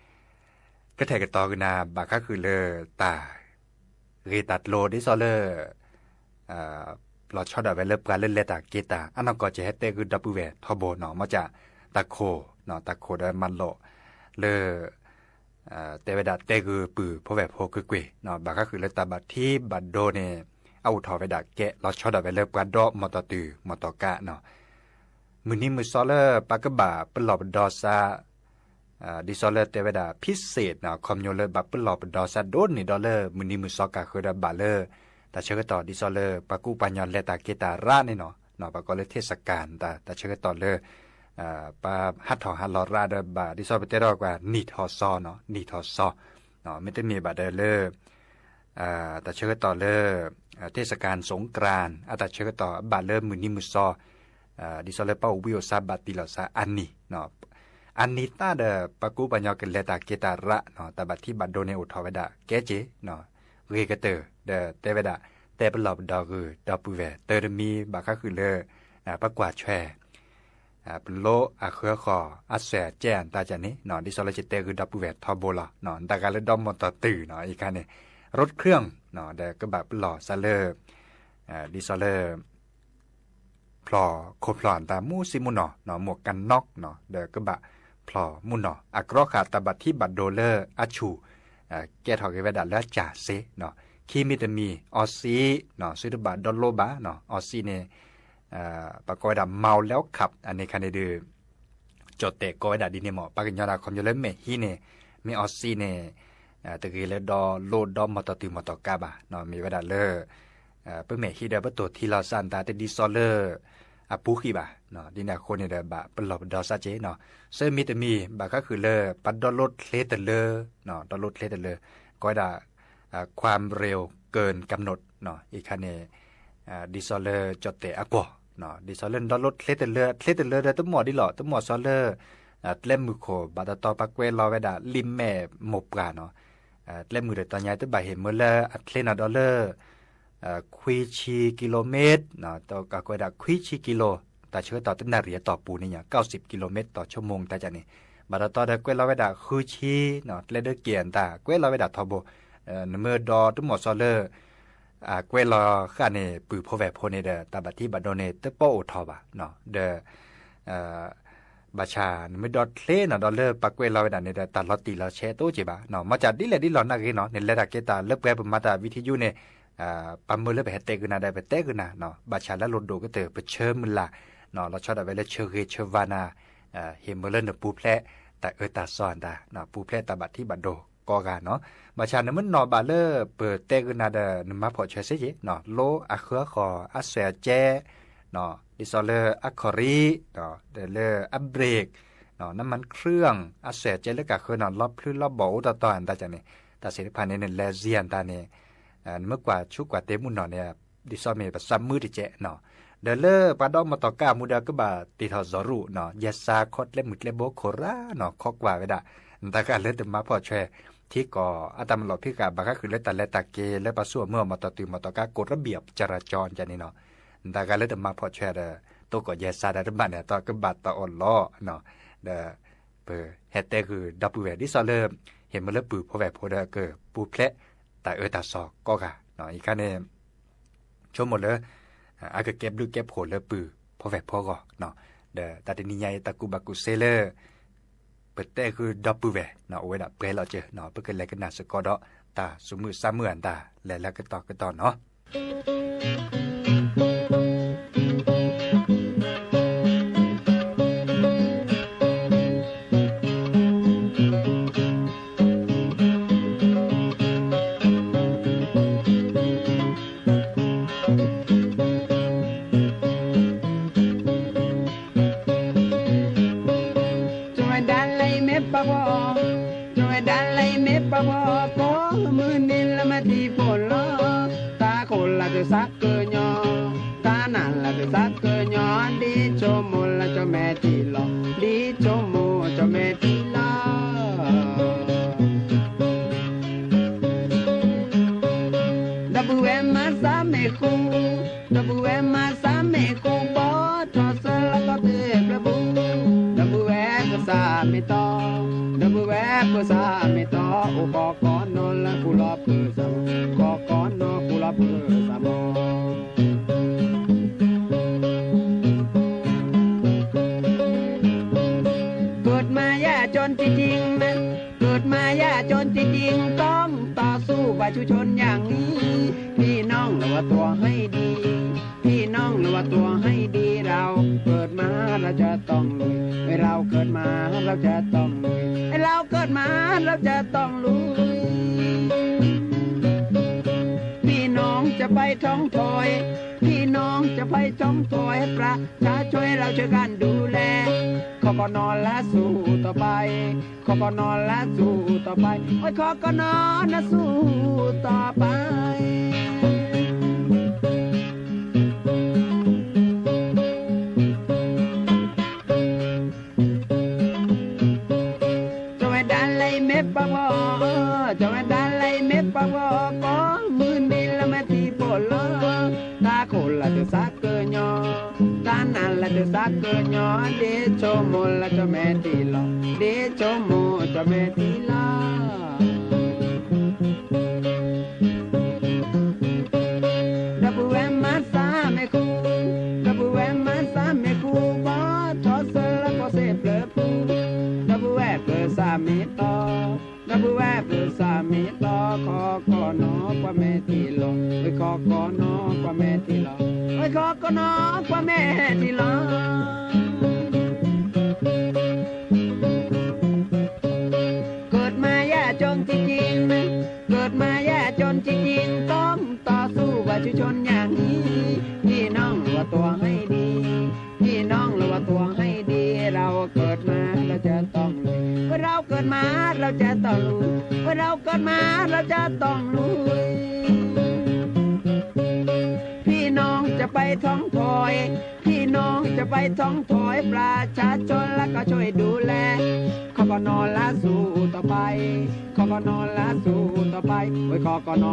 ကထဲးကတီၤကနၤ ဘၣ်ဃးဃုာ်လၢတၢ် ဂ့ၤတၢ်ကျိၤ ဒ်သိးလၢ လီၤဆီဒၣ်ဝဲလၢပှၤလၢလဲၤတၢ်က့ၤတၢ် အနီၢ်ကီၢ်ကဟဲတဲဂုာ်ဒီပုၢ်ဝဲၢ်ထီဘိနီၤ, မ့ၢ်က တၢ်ခိၣ်, တၢ်ခိၣ်ဒီးမၤလိာ်လၢ တဲဝဲဒၣ်တဲဂုာ်ပုၢ်ဖိဝဲၢ်ဖိကွ့ၢ်ကွ့ၢ်, ဘၣ်ဃးဃုာ်လၢတၢ်ဘၣ်ထံးဘၣ်ဒိန့ၣ် အအိၣ်ထီၣ်ဝဲဒၣ်ကဲ လီၤဆီဒၣ်ဝဲလၢပှၤဒီး မီၢ်တီၢ်တုၤမီၢ်တီၢ်ကးနီၤ, မုၢ်နံၤမုၢ်သီလၢပကဘၣ်ပလီၢ်ပဒီစါ ဒ်သိးလၢတဲဝဲဒၣ် ဖံစ့းနီၤ, ခီဖျိလၢဘၣ်ပလီၢ်ပဒီစါဒိၣ်န့ၢ်ဒီးလၢ မုၢ်နံၤမုၢ်သီကးဃုာ်ဒီးဘၣ်လၢ တၢ်ဆၢကတီၢ်ဒ်သိးလၢ ပှၤကူပှၤကညီလဲၤတၢ်က့ၤတၢ်ရးန့ၣ်နီၤ, ပှၤကိးလၢ เทศกาล တၢ်ဆၢကတီၢ်လၢ ပှၤဟးထီၣ်ဟးလီၤရးဒီးဘၣ် ဒ်သိးပတဲထီၣ်ကွၢ် နံၣ်ထီၣ်စီနီၤ, နံၣ်ထီၣ်စီ, မ့တမ့ၢ်ဘၣ်ဒီးလၢ တၢ်ဆၢကတီၢ်လၢ เทศกาลสงกรานต์ အတၢ်ဆၢကတီၢ်ဘၣ်လၢမုၢ်နံၤမုၢ်သီ ဒ်သိးလၢပှၤအိၣ်ဘှံးအိၣ်သါဘၣ်တံၢ်လီၤသးအါနံၤ, အါနံၤသၣ်ဒီး ပှၤကူပှၤကညီကလဲၤတၢ်က့ၤတၢ်ရး, တၢ်ဘၣ်ထံးဘၣ်ဒိန့ၣ်အိၣ်ထီၣ်ဝဲဒၣ်ကဲက့ၤ ဂ့ၤကတၢၢ် ဒီးတဲဝဲဒၣ် တဲပလီၢ်ပဒီဂုာ်ဒီပုၢ်ဝဲၢ် တၢ်တမံၤဘၣ်ဃးဃုာ်လၢ ပကွၢ်ထွဲ ပလိအဃၢဃီၤ အစဲးကဲအတၢ်ကန့ၣ် ဒ်သိးလၢယတဲဂုာ်ဒီပုၢ်ဝဲၢ်ထီဘိလီၤ, တၢ်ဂၤလၢဒီးမီၢ်တီၢ်တုၤနီၤ အံၤခါန့ၣ် รถเครื่อง ဒီးကဘၣ်ပလီၢ်စးလၢ ဒ်သိးလၢ ဖျီၣ်ခိၣ်ဖျီၣ်အတၢ်မူဆံမူနီၤ, မူကနီၣ်နီၤ ဒီးကဘၣ်ဖျီၣ်မူနီၤ အကြီဃာ်တၢ်ဘၣ်ထံးဘၣ်ဒိလၢအဆူၣ် ကဲထီၣ်က့ၤဝဲဒၣ်လၢအကၢ်စ့နီၤ, ခံမံၤတမံၤ အီစံၣ်နီၤ သုတဘၣ်ဒီလိဘၣ်နီၤ, အီစံၣ်န့ၣ် ပှၤကိးဝဲဒၣ် เมาแล้วขับ အန့ၣ်ခါန့ၣ်ဒီး ကၠီၣ်တဲၣ်ကိးဝဲဒၣ်ဒ်န့ၣ်မ့ၢ် ပှၤကညီဒၣ်ခီဖျိလၢမဲာ်ဟံးန့ၣ် မ့ၢ်အီစံၣ်န့ၣ် တဂ့ၤလၢဒီလိဒီမီၢ်တီၢ်တုၤမီၢ်တီၢ်ကးဘၣ်, မ့ၢ်ဝဲဒၣ်လၢ ပမဲာ်ဟံးဒီးပတိၢ်ထံလီၤစၢ်နတၢ်တဒ်သိးလၢ အပူၤဃံဘၣ်, ဒ်န့ၣ်အဃိန့ၣ်ဒီးဘၣ်ပလီၢ်ပဒီစးက့နီၤ, ဆၢမံၤတမံၤ ဘၣ်ဃးဃုာ်လၢ ပှၤဒီလိချ့တလၢ ဒီလိချ့တလၢ ကိးဝဲဒၣ် ความเร็วเกินกำหนด အံၤခါန့ၣ် ဒ်သိးလၢကၠီၣ်တဲၣ်အကွီၢ်, ဒ်သိးလၢနဒီလိချ့တလၢ ချ့တလၢဒီးတမီၢ်ဒ်လီၤ တမီၢ်စီလၢ ကျဲမုၢ်ခိၣ် ဘၣ်တတီပှၤကွဲးလီၤဝဲဒၣ် လံာ်မဲာ်မိၢ်ပှၢ်နီၤ, ကျဲမုၢ်တတီၤညါတဘၣ်ဟ့ၣ်မၢလၢအချ့နီၤဒီးလၢ ခွံဆံကံလိမ့ၣ်, ကိးဝဲဒၣ်ခွံဆံကံလိ, တၢ်ဆၢကတီၢ်တနၣ်ရံၣ်အတီၢ်ပူၤန့ၣ် เก้าสิบกิโลเมตรต่อชั่วโมง တၢ်ကန့ၣ်, ဘၣ်တတီဒီးကွဲးလီၤဝဲဒၣ်ဃုဆံ, ကျဲဒၢက့ၤအတၢ်ကွဲးလီၤဝဲဒၣ်ထီဘိ, နမ့ၢ်ဒီတမီၢ်စီလၢ ကွဲးလီၤဃာ်န့ၣ် ပုၢ်ဖိဝဲၢ်ဖိန့ၣ်ဒီး တၢ်ဘၣ်ထံးဘၣ်ဒိန့ၣ် တပီအိၣ်ထီၣ်ဘၣ်, ဒီး ဘၣ်ဆၣ် နမ့ၢ်ဒီချ့နီၤဒီးလၢပှၤကွဲးလီၤဝဲဒၣ်န့ၣ်ဒီး တၢ်လီၤတံၢ်လီၤဆဲးတအိၣ်က့ဘၣ်, မ့ၢ်ကဒ်လဲၣ်ဒ်လီၤနာ်ဂ့ၤနီၤ နလဲၤတၢ်က့ၤတၢ်လၢပှဲၤပမၤတၢ်ဝံထံယူန့ၣ် ပှၤမၢလၢပဟဲတဲဂုာ်နၤဒီး ပတဲဂုာ်နၤ, ဘၣ်ဆၣ်လၢအလိၣ်ဒိၣ်ကတၢၢ် ပဆၢမုၢ်လၢ်, လီၤဆီဒၣ်ဝဲလၢဆၢဂ့ၤဆၢဝါနၤ, ဟ့ၣ်မၢလၢနပူၤဖျဲးတၢ်အၢတၢ်သီနၤ, ပူၤဖျဲးတၢ်ဘၣ်ထံးဘၣ်ဒိကိးဂၤနီၤ. ဘၣ်ဆၣ်နမ့ၢ်နီၣ်ဘၣ်လၢပတဲဂုာ်နၤဒီး နမၤဖှီၣ်ဆွဲစ့ၢ်ကီး, လိအဃၢအဃီၤ အစဲးအကဲ, ဒ်သိးလၢအခီၣ်ရံ, ဒီးလၢအ brake, နမၤခရံၣ် အစဲးအကဲလၢကဃၢနီၤ, လီဖျူလီဘီၣ်အိၣ်တီတီအသးန့ၣ်, တၢ်သ့ၣ်တဖၣ်န့ၣ် နလဲၤစံအသးန့ၣ်, နမ့ၢ်ကွၢ်ဆူကွၢ်တဲမုၢ်နီၢ်န့ၣ်, ဒ်သိးမ့ၢ်ပသးမုာ်တကဲးနီၤ. ဒီးလၢပှၤဒီးမီတီကါအမူဒီး ကဘၣ်တ့ၢ်ထီၣ်စီၤရူၢ်နီၤ, ယဲစါခီကျဲမုၢ်ကျဲဘိခိၣ်ရၣ်နီၤ, ခီကွၢ်ဝဲဒၣ်, နတၢ်ဂၤလၢတမၤဖှီၣ်ဆွဲ, ထံကီၢ်အတၢ်မၤလီၢ်ဖံးဃာ် ဘၣ်ဃးဃုာ်လၢတၢ်လဲၤတၢ်က့ၤ လၢပှၤဆူၣ်အမုၢ်အမီတီတုၤမီတီကါ ကိးရဘံၣ်အကရၢကၠီန့ၣ်နီၤ, နတၢ်ဂၤလၢတမၤဖှီၣ်ဆွဲဒီး တိကိးယဲစါဒီးတဘၣ်န့ၣ် တၢ်ကဘၣ်တၢ်အီၣ်လီၤနီၤ. ဒီး ပဟဲတဲဂုာ်ဒီပုၢ်ဝဲၢ် ဒ်သိးလၢ ဟ့ၣ်မၢလၢပုၢ်ဖိဝဲၢ်ဖိဒီး ကပူၤဖျဲးတၢ်အၢတၢ်သီကိးဂၤ, အံၤခါန့ၣ် ဆိကမိၣ်လၢ အကကဲဘျုးကဲဖှိၣ်လၢပုၢ်ဖိဝဲၢ်ဖိအဂီၢ်, ဒီးတၢ်တနံၤညါအံၤ တၢ်ကူၣ်ဘၣ်ကူၣ်သ့လၢ ပတဲဂုာ်ဒီပုၢ်ဝဲၢ် အိၣ်ဝဲဒၣ်ပှဲၤလီၤစၢၤ, ပကလဲၤကနၣ်စ့ၢ်ကီးဒီး တၢ်သူၣ်မုာ်သးမုာ်အတၢ်လဲၤလၢကတီၢ်ကတီၢ်နီၤ. ကၠီဝဲဒၣ်လၢအံၤမ့ၢ်ပှၤဂီၢ်, ကၠီဝဲဒၣ်လၢအံၤမ့ၢ်ပှၤဂီၢ်, ကိးမုၢ်နံၤလၢမၤတံၤဖိလီၤ, တၢ်ခိၣ်လၢကစၢ်ကညီ, တၢ်နးလၢကစၢ်ကညီ, ဒ်ဆိကမိၣ်လၢကၠီမဲာ်ထံလီၤ, ဒ်ဆိကမိၣ်ကၠီမဲာ်ထံလီၤ. ဒီပုၢ်ဝဲၢ်မၤစၢ်မ့ၢ်ဃူ, ဒီပုၢ်ဝဲၢ်မၤစၢ်မ့ၢ်ဃူ, ဘီထီၣ်စၢလီၤကီၢ်သ့ၣ်ဖျၢၣ်ပူၤ, ဒီပုၢ်ဝဲၢ်ပစၢ်မ့ၢ်တီ, ဒီပုၢ်ဝဲၢ်ပစၢ်မ့ၢ်တီ, အိၣ်ဃီကီနီၤလၢဃူလီၤဖုးစၢ်မီၤ, ဃီကီနီၤဃူလီၤဖုးစၢ်မီၤ. เกิดมา ยากจนจริงๆ นะ เกิดมา ยากจนจริงๆ ต้องต่อสู้ เพื่อชุมชนอย่างนี้ พี่น้องระวังตัวให้ดี พี่น้องระวังตัวให้ดี เราเกิดมา เราจะต้องลุย เอ้ย เราเกิดมา เราจะต้องลุย เอ้ย เราเกิดมา เราจะต้องลุย พี่น้องจะไปท้องถอย พี่น้องจะไปท้องถอย ประชาชนเราช่วยกันดูแล คกน ละสู้ต่อไป คกน ละสู้ต่อไป โอ้ย คกน นะสู้ต่อไป ကၠီဝဲဒၣ်လၢအံၤမ့ၢ်ပှၤဂီၢ်, ကၠီဝဲဒၣ်လၢအံၤမ့ၢ်ပှၤဂီၢ်, ကိးမုၢ်နံၤလၢမၤတံၤဖိလီၤ, တၢ်ခိၣ်လၢကစၢ်ကညီ, တၢ်နးလၢကစၢ်ကညီ, ဒ်ဆိကမိၣ်လၢကၠီမဲာ်ထံလီၤ, ဒ်ဆိကမိၣ်ကၠီမဲာ်ထံလီၤ. ဒီပုၢ်ဝဲၢ်မၤစၢ်မ့ၢ်ဃူ, ဒီပုၢ်ဝဲၢ်မၤစၢ်မ့ၢ်ဃူ, ဘီထီၣ်စၢလီၤကီၢ်သ့ၣ်ဖျၢၣ်ပူၤ, ဒီပုၢ်ဝဲၢ်ပစၢ်မ့ၢ်တီ, ဒီပုၢ်ဝဲၢ်ပစၢ်မ့ၢ်တီ, ခီကီနီၤကွၢ်မဲာ်ထံလီၤ, ဝဲခီကီနီၤကွၢ်မဲာ်ထံလီၤ, ဝဲခီကီနီၤကွၢ်မဲာ်ထံလီၤ. เกิดมายากจนจริงๆ นะ เกิดมายากจนจริงๆ ต้องต่อสู้เพื่อชุมชนอย่างนี้ พี่น้องระวังตัวให้ดี พี่น้องระวังตัวให้ดี เราเกิดมาเราจะต้องลุย เราเกิดมาเราจะต้องลุย เราเกิดมาเราจะต้องลุย พี่น้องจะไปท้องถอย พี่น้องจะไปท้องถอย ประชาชนแล้วก็ช่วยดูแล คกน ละสู้ต่อไป คกน ละสู้ต่อไป โอ้ย คกน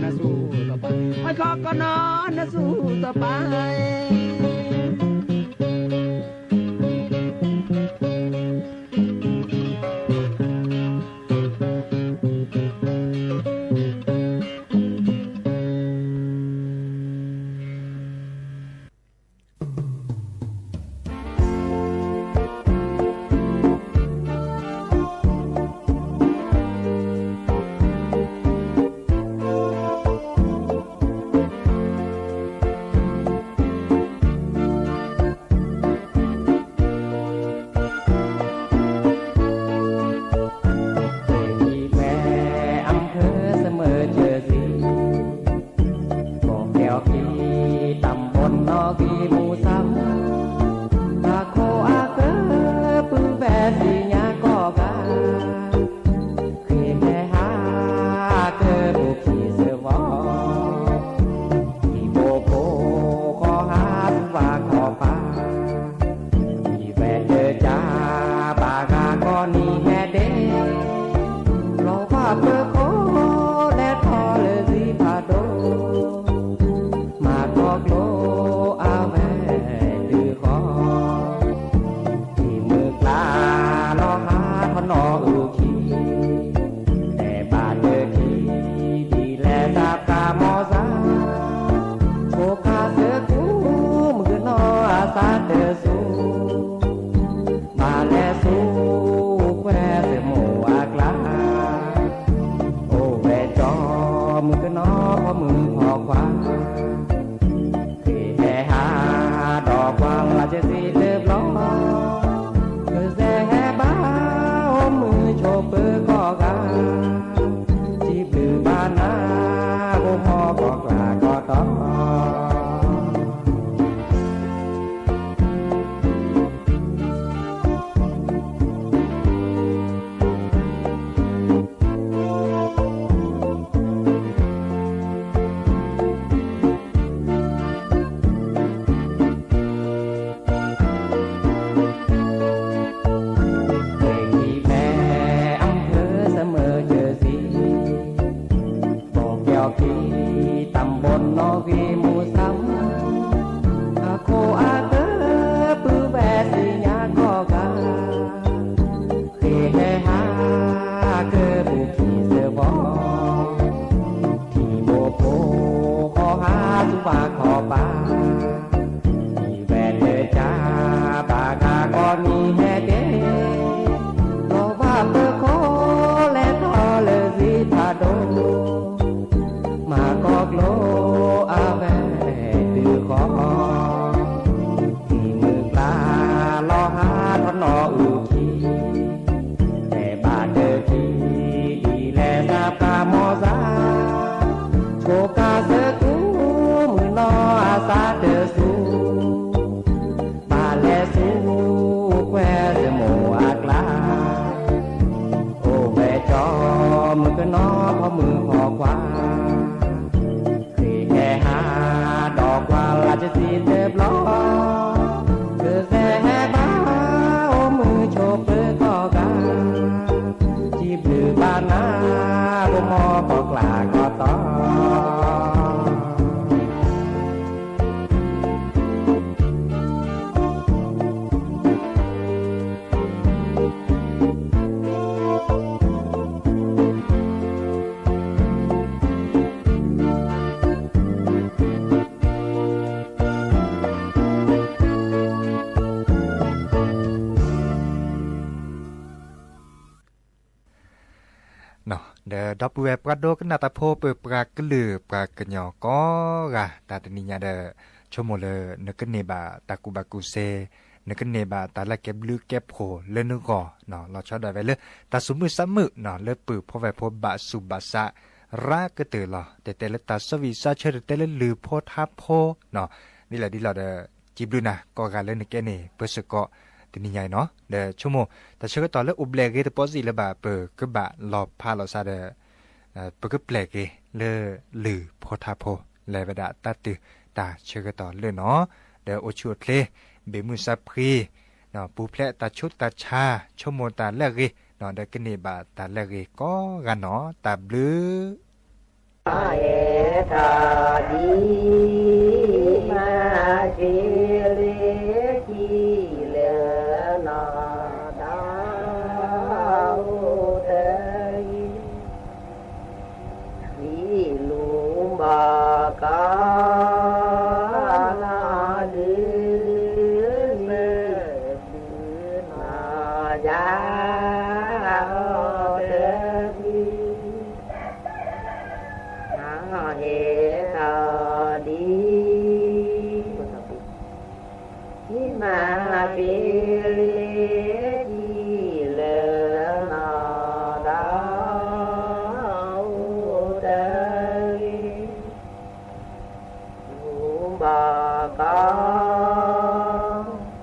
นะสู้ต่อไป โอ้ย คกน นะสู้ต่อไป ဒီးဒီပုၢ်ဝဲၢ်ပှၤဒိကနၣ်တၢ်ဖိ ပပှၤကလုာ်ပှၤကညီကိးဂၤ တၢ်တနံၤညါဒီး ဆိကမိၣ်လၢနကန့ၢ်ဘၣ်တၢ်ကူၣ်ဘၣ်ကူၣ်သ့, နကန့ၢ်ဘၣ်တၢ်လၢကဲဘျုးကဲဖှိၣ်လၢနဂီၢ် လီၤဆီဒၣ်ဝဲလၢ တၢ်သူၣ်မုာ်သးမုာ် လၢပုၢ်ဖိဝဲၢ်ဖိဘၣ်ဆူးဘၣ်ဆါ ရၤကတၢၢ်လီၤ. တဲတဲလၢတၢ်ဆၢဂံၢ်ဆၢဆၢ တဲတဲလၢလုၢ်ဖိထါဖိ ဒ်လဲၣ်ဒ်လဲၣ်ဒီး စံးဘျုးနၤကိးဂၤလၢနကဲန့ၣ် ပၢဆၢကီးတနံၤညါအံၤနီၤ. ဒီးဆိကမိၣ် တၢ်ဆၢကတီၢ်လၢအိၣ်ဘျဲၣ်ဂ့ၤတပီစံးလၢၤဘၣ် ပကဘၣ်လီၤဖးလီၤဆါဒီး ပကပျဲၢ်က့ၤလၢလုၢ်ဖိထါဖိ လဲၤဝဲဒၣ်တၢ်တုၤတၢ်ဆၢကတီၢ်လၢနီၤ, ဒီးအိၣ်ဆူၣ်အိၣ်ချ့ ဘၣ်မုာ်စၢ်ဖှံ, ပူၤဖျဲးတၢ်ဆူးတၢ်ဆါ ဆိကမိၣ်တၢ်လၢအဂ့ၤ ဒီးကန့ၢ်ဘၣ်တၢ်လၢအဂ့ၤကိးဂၤနီၤ တၢ်ဘျုး ဟဲထီၣ်ဒံး မၤက့ၤလၢကံၣ်လၢနီၢ် တၢ်အိၣ်တဂ့ၤ ဒ်လူၤဘၣ်ကီ နီၢ်ဒုး မ့ၢ်ဒုးနီၢ်ယၤ အီၣ်တဂ့ၤ ဟဲထီၣ်ဒံး မၤက့ၤလၢကံၣ်လၢနီၢ် တၢ်အိၣ်တဂ့ၤ လူၤဘၣ်ကီ နီၢ်ကျဲကျဲ သၢဘုနီၢ်ယၤ အီၣ်တဂ့ၤ မ့ၢ်အိၣ်နီၢ်ဟဲထီၣ်ဒံး မၤက့ၤလၢကံၣ်လၢနီၢ် တၢ်အိၣ်တဂ့ၤ မူကီၢ်အိၣ်ကီၢ်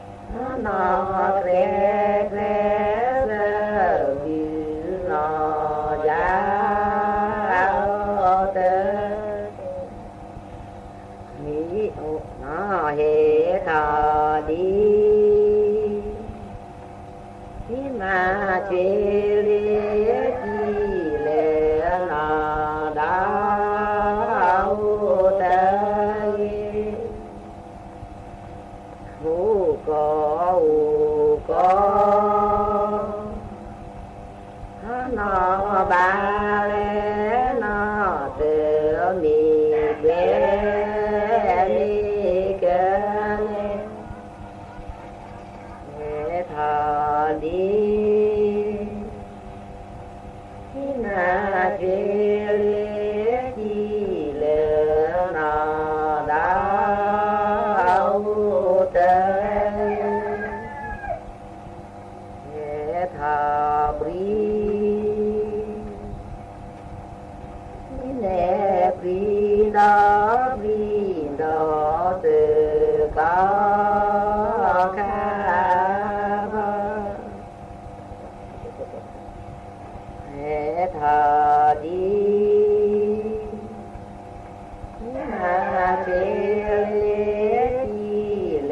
နီၢ်ဘၣ်လဲၣ် နီၢ်တမ့ၢ်ကွဲ မ့ၢ်ကဲလဲၣ် ဟဲထီၣ်ဒံး မၤက့ၤလၢကံၣ်လၢနီၢ် တၢ်အိၣ်တဂ့ၤ ဟဲထီၣ်ပြံ မ့ၢ်နဲၣ်ပြံဒီးပြံဒီး တကီၢ်ခါဘၣ် ဟဲထီၣ်ဒံး မၤက့ၤလၢကံၣ်လၢနီၢ်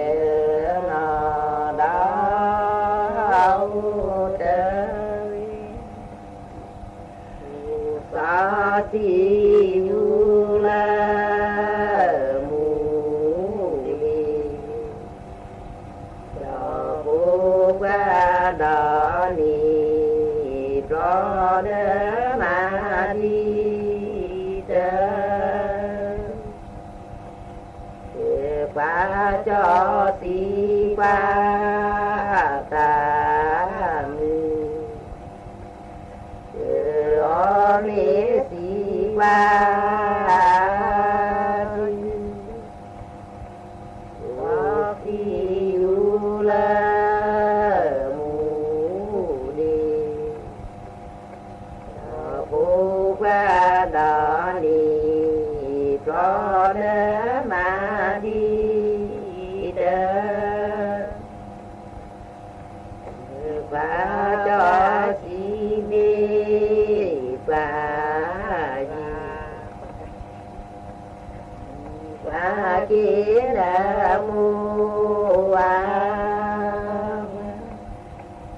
တၢ်အိၣ်တဂ့ၤ သူၣ်စၢ်သံယူၢ်လၢ မူၤလ့ၤ ဒီးဖိပှၢ်ဒီးန့ၣ် ဘျီဒီးမၤဒံးတၢ် ပှၤကၠီသံကွၢ် တၢ်မုာ် အီၤမ့ၢ်သံကွၢ် သံယူၢ်လၢ မူၤလ့ၤ ဒီးဖိပှၢ်ဒီးန့ၣ် ဘျီဒီးမၤဒံးတၢ် ပှၤကၠီသံမ့ၢ်ပှၤယံၤ ပှၤက့ၤနၢမူဝါ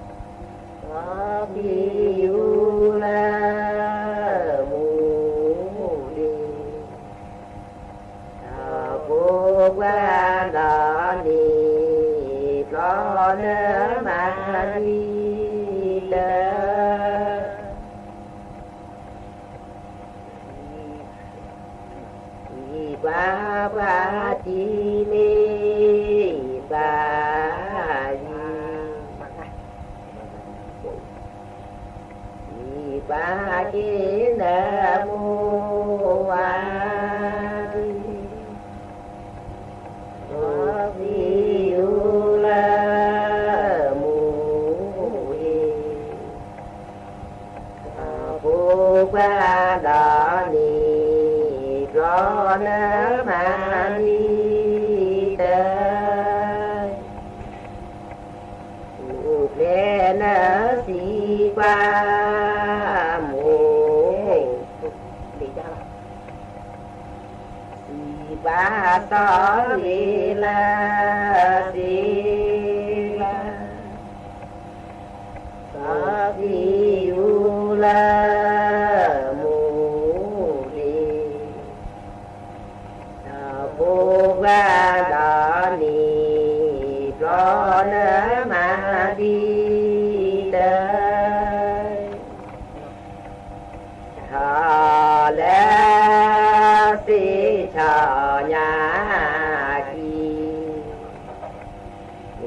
ပှၤက့ၤယူၢ်လၢမူၤလ့ၤ ဒီးဖိပှၢ်ဒီးန့ၣ် ဘျီဒီးမၤဒံးတၢ် ပှၤပှၤတံၤမ့ၢ်ပှၤယံၤ ပ ပှၤက့ၤနၢမူဝါဒံး, စီၤသံယူလၢမူအ့ၣ်, စီၤဖိခွါဒီးန့ၣ် ဘျီနမၤဒ်တၢ် အိၣ်ဖျဲၣ်နၢစံးကွၢ် မိၢ်, စံးကွၢ်စီၤဝံၤလၢစ့, စီၤသံယူလၢမူအ့ၣ်, စီၤဖိခွါဒီးန့ၣ် ဘျီနမၤဒ်တၢ် ထီၣ်လၢစ့ၣ်ဆီညါခံ,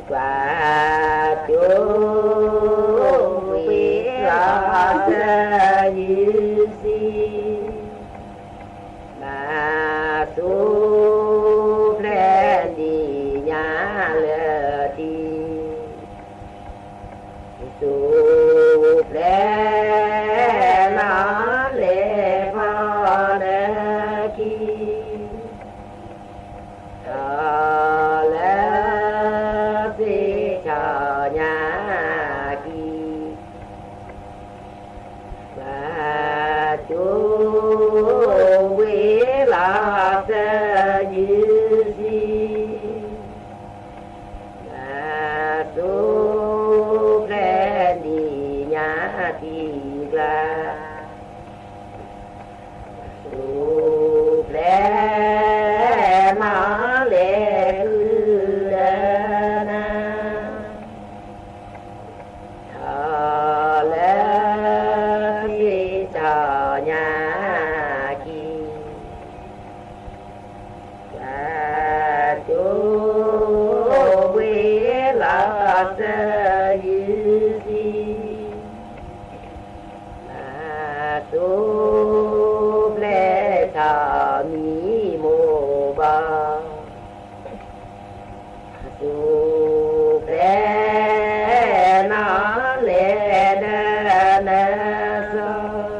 ကွၢ်ကၠိဝ့ၤလီၤစၢၤယုၢ်စံ, ဘၣ်စိၤဖျဲၣ်ဒံးညါလၢတံၢ် စိၤဖျဲၣ်နီၣ်လဲၤဖီနၢခံ, ထီၣ်လၢစ့ၣ်ဆီညါခံ, ကွၢ်ကၠိဝ့ၤလီၤစၢၤယုၢ်စံ, ဘၣ်စိၤဖျဲၣ်ဒံးညါတံၢ်ကျါ, ဘၣ်စိၤဖျဲၣ်နီၣ်လဲၤဃုာ်ဒီးနၤ ထီၣ်လၢစ့ၣ်ဆီညါခံ, ကွၢ်ကၠိဝ့ၤလီၤစၢၤယုၢ်စံ, ဘၣ်စိၤဖျဲၣ်ဆီမံၤမိၢ်ဘီ ဘၣ်စိၤဖျဲၣ်နီၣ်လဲၤဒီးနၢစီၤ,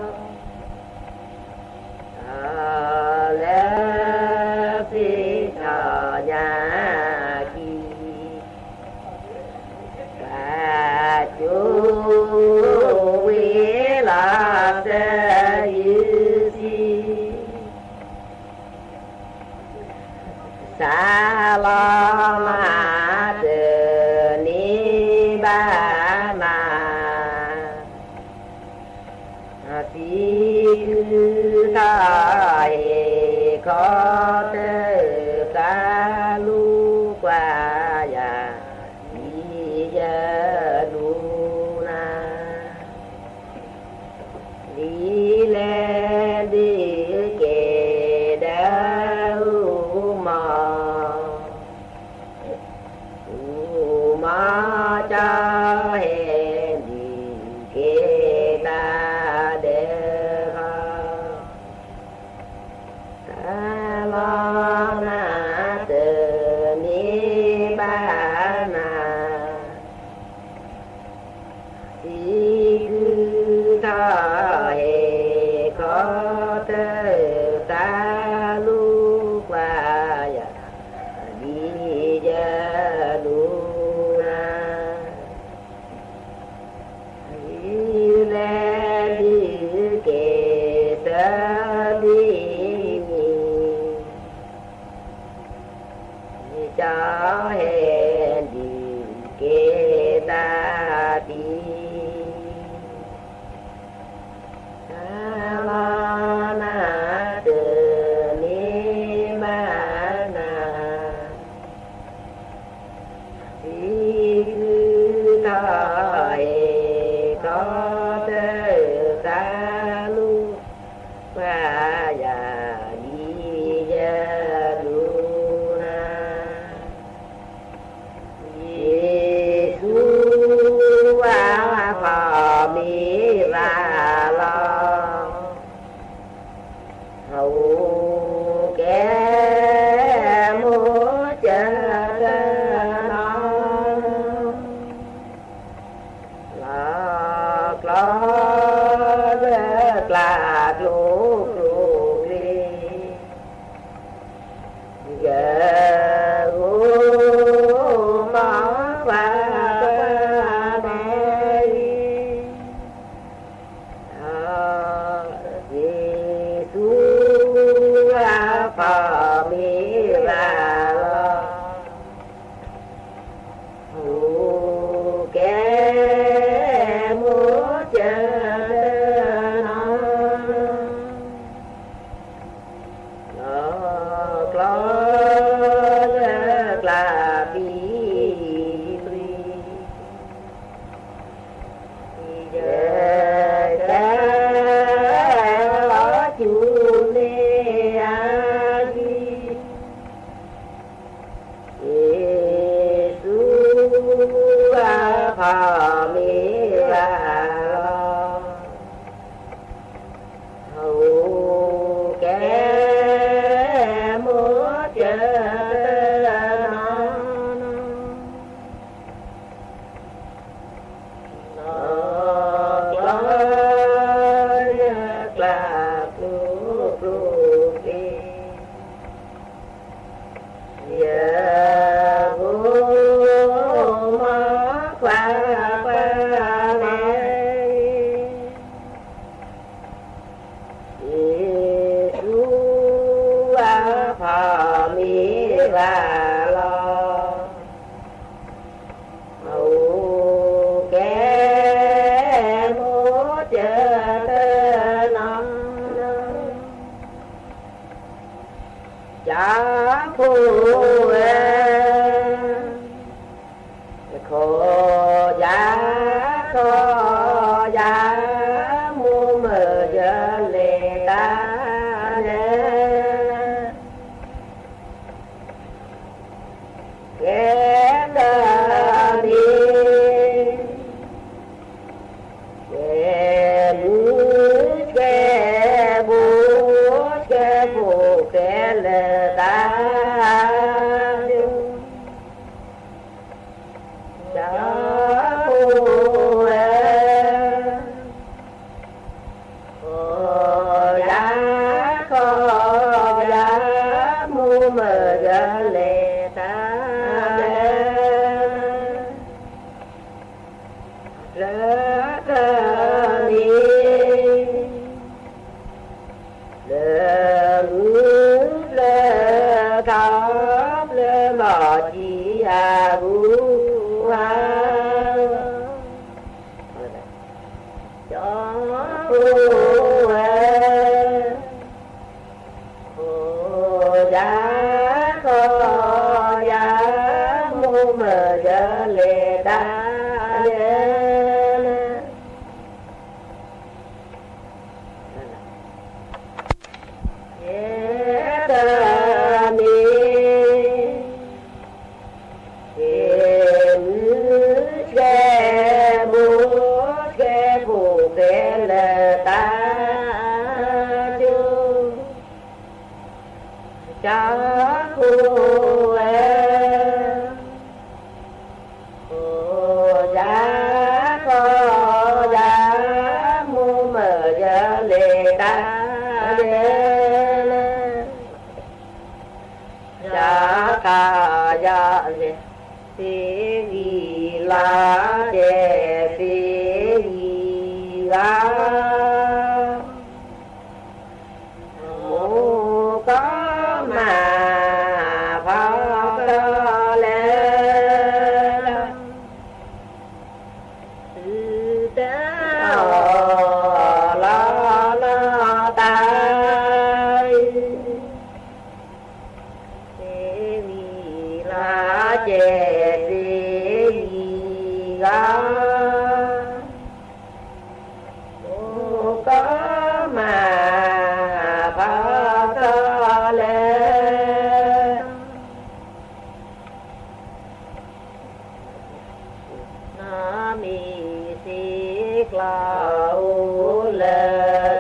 ထီၣ်လၢစ့ၣ်ဆီညါခံ, ကွၢ်ကၠိဝ့ၤလီၤစၢၤယုၢ်စံ စးလီၤမၤတန့ၢ်ဘၣ်နၤ, စံးကုထီၣ်ဟ့ၣ်ခီတၢၢ်သးလူကွၢ်ယၤ, ဒ်ယလူၤနၤ ဒ်လဲၣ်ဒုးက့ၤဒီးအူမီၢ်, အူမီၢ်ကၠီဟဲဒုးက့ၤတၢ်ဒီးဖီ စးလီၤမၤတန့ၢ်ဘၣ်နၤ, စံးကုထီၣ်ဟ့ၣ်ခီတၢၢ်သးလူကွၢ်ယၤ, ဒ်ယလူၤနၤ ဖီမ့ၤဘၣ်လီၤ. အိၣ်ကဲမိၢ်ကၢ်တနီၤနီၤ လီၤကျီန့ၣ်ကျါကျိၤကျိၤသ့, ယဖိမီၢ်ခွါပှၤန့ၣ် ယသူအဖီမ့ၤဘၣ်လီၤ. အိၣ်ကဲမိၢ်ကၢ်တနီၤနီၤ ယဖိဝဲ ခိးယၤခိးယၤ မိၢ်မၢယလဲၤတၢ်လဲၤ ကဲတမံၤ ကဲမုၢ်ကဲဘိ ကဲဖိကဲလၢတၢ်ဒိၣ် ယဖိဝဲ ခိးယၤခိးယၤ မိၢ်မၢယလဲၤတၢ်လဲၤ လၢတနံၤ လၢဂုၢ်လၢထီ လၢလီၢ်ခံအဂုၤအဂၤ ယဖိဝဲ ခိးယၤခိးယၤ မိၢ်မၢယလဲၤတၢ်လဲၤ ကဲတမံၤ ကဲမုၢ်ကဲဘိ ကဲဖိကဲလၢတၢ်ဒိၣ် ယဖိဝဲ ခိးယၤခိးယၤ မိၢ်မၢယလဲၤတၢ်လဲၤ ယကယလဲၤ သ့ဂံၤလၤ ကဲသ့ဂံၤဂၤ မိၢ်ကီမး ဖီကီလဲၤ သုတဲအီၤ လီၤနီၤတၢ်အံၤ သ့ဂံၤလၤ ကဲသ့ဂံၤဂၤ မိၢ်ကီမး ဖီကီလဲၤ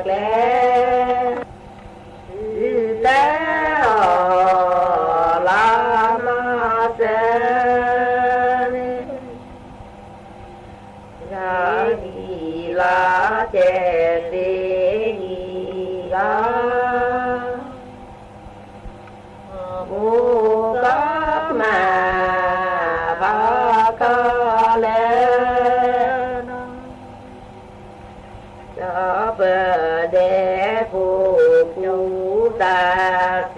နီၢ်မံၤသ့ကျီၢ် အိၣ်လၢကျဲ သုတဲအီၤ လီၤနီၤစဲ သ့ဂံၤလၤ ကဲသ့ဂံၤဂၤ မိၢ်ကီမး ဖီကီလဲၤ ဒီးပဒဲဖိကူသးစ့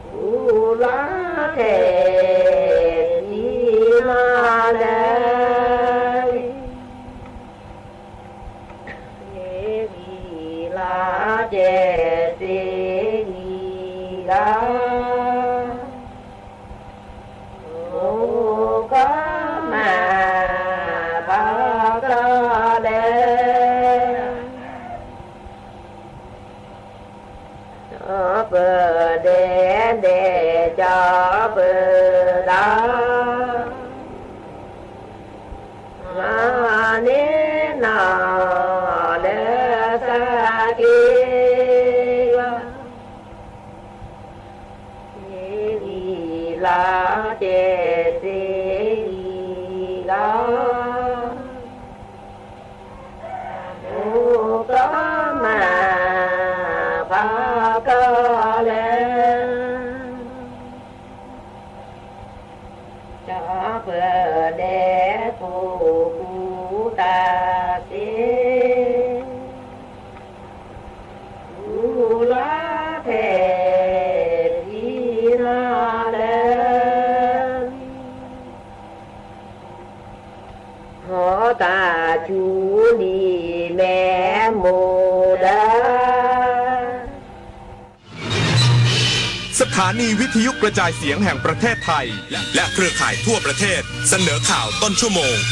ကူလီၤထဲ သံနီၢ်လဲၣ် သ့ဂံၤလၤ ကဲသ့ဂံၤဂၤ မိၢ်ကီမး ဖီကီလဲၤ ကၠီပဒဲဒဲး ကၠီပဒၣ် ကဲစ့လီၤ အိၣ်ကီမၤဖးကီလဲၣ် ကၠီပဒဲဖိကူတၢ်စ့ ကူလီၤထဲပံၤနီၤလဲၣ် ဟီတၢ်ဆူလံာ်မဲမူဒါ สถานีวิทยุกระจายเสียงแห่งประเทศไทย และเครือข่ายทั่วประเทศ เสนอข่าวต้นชั่วโมง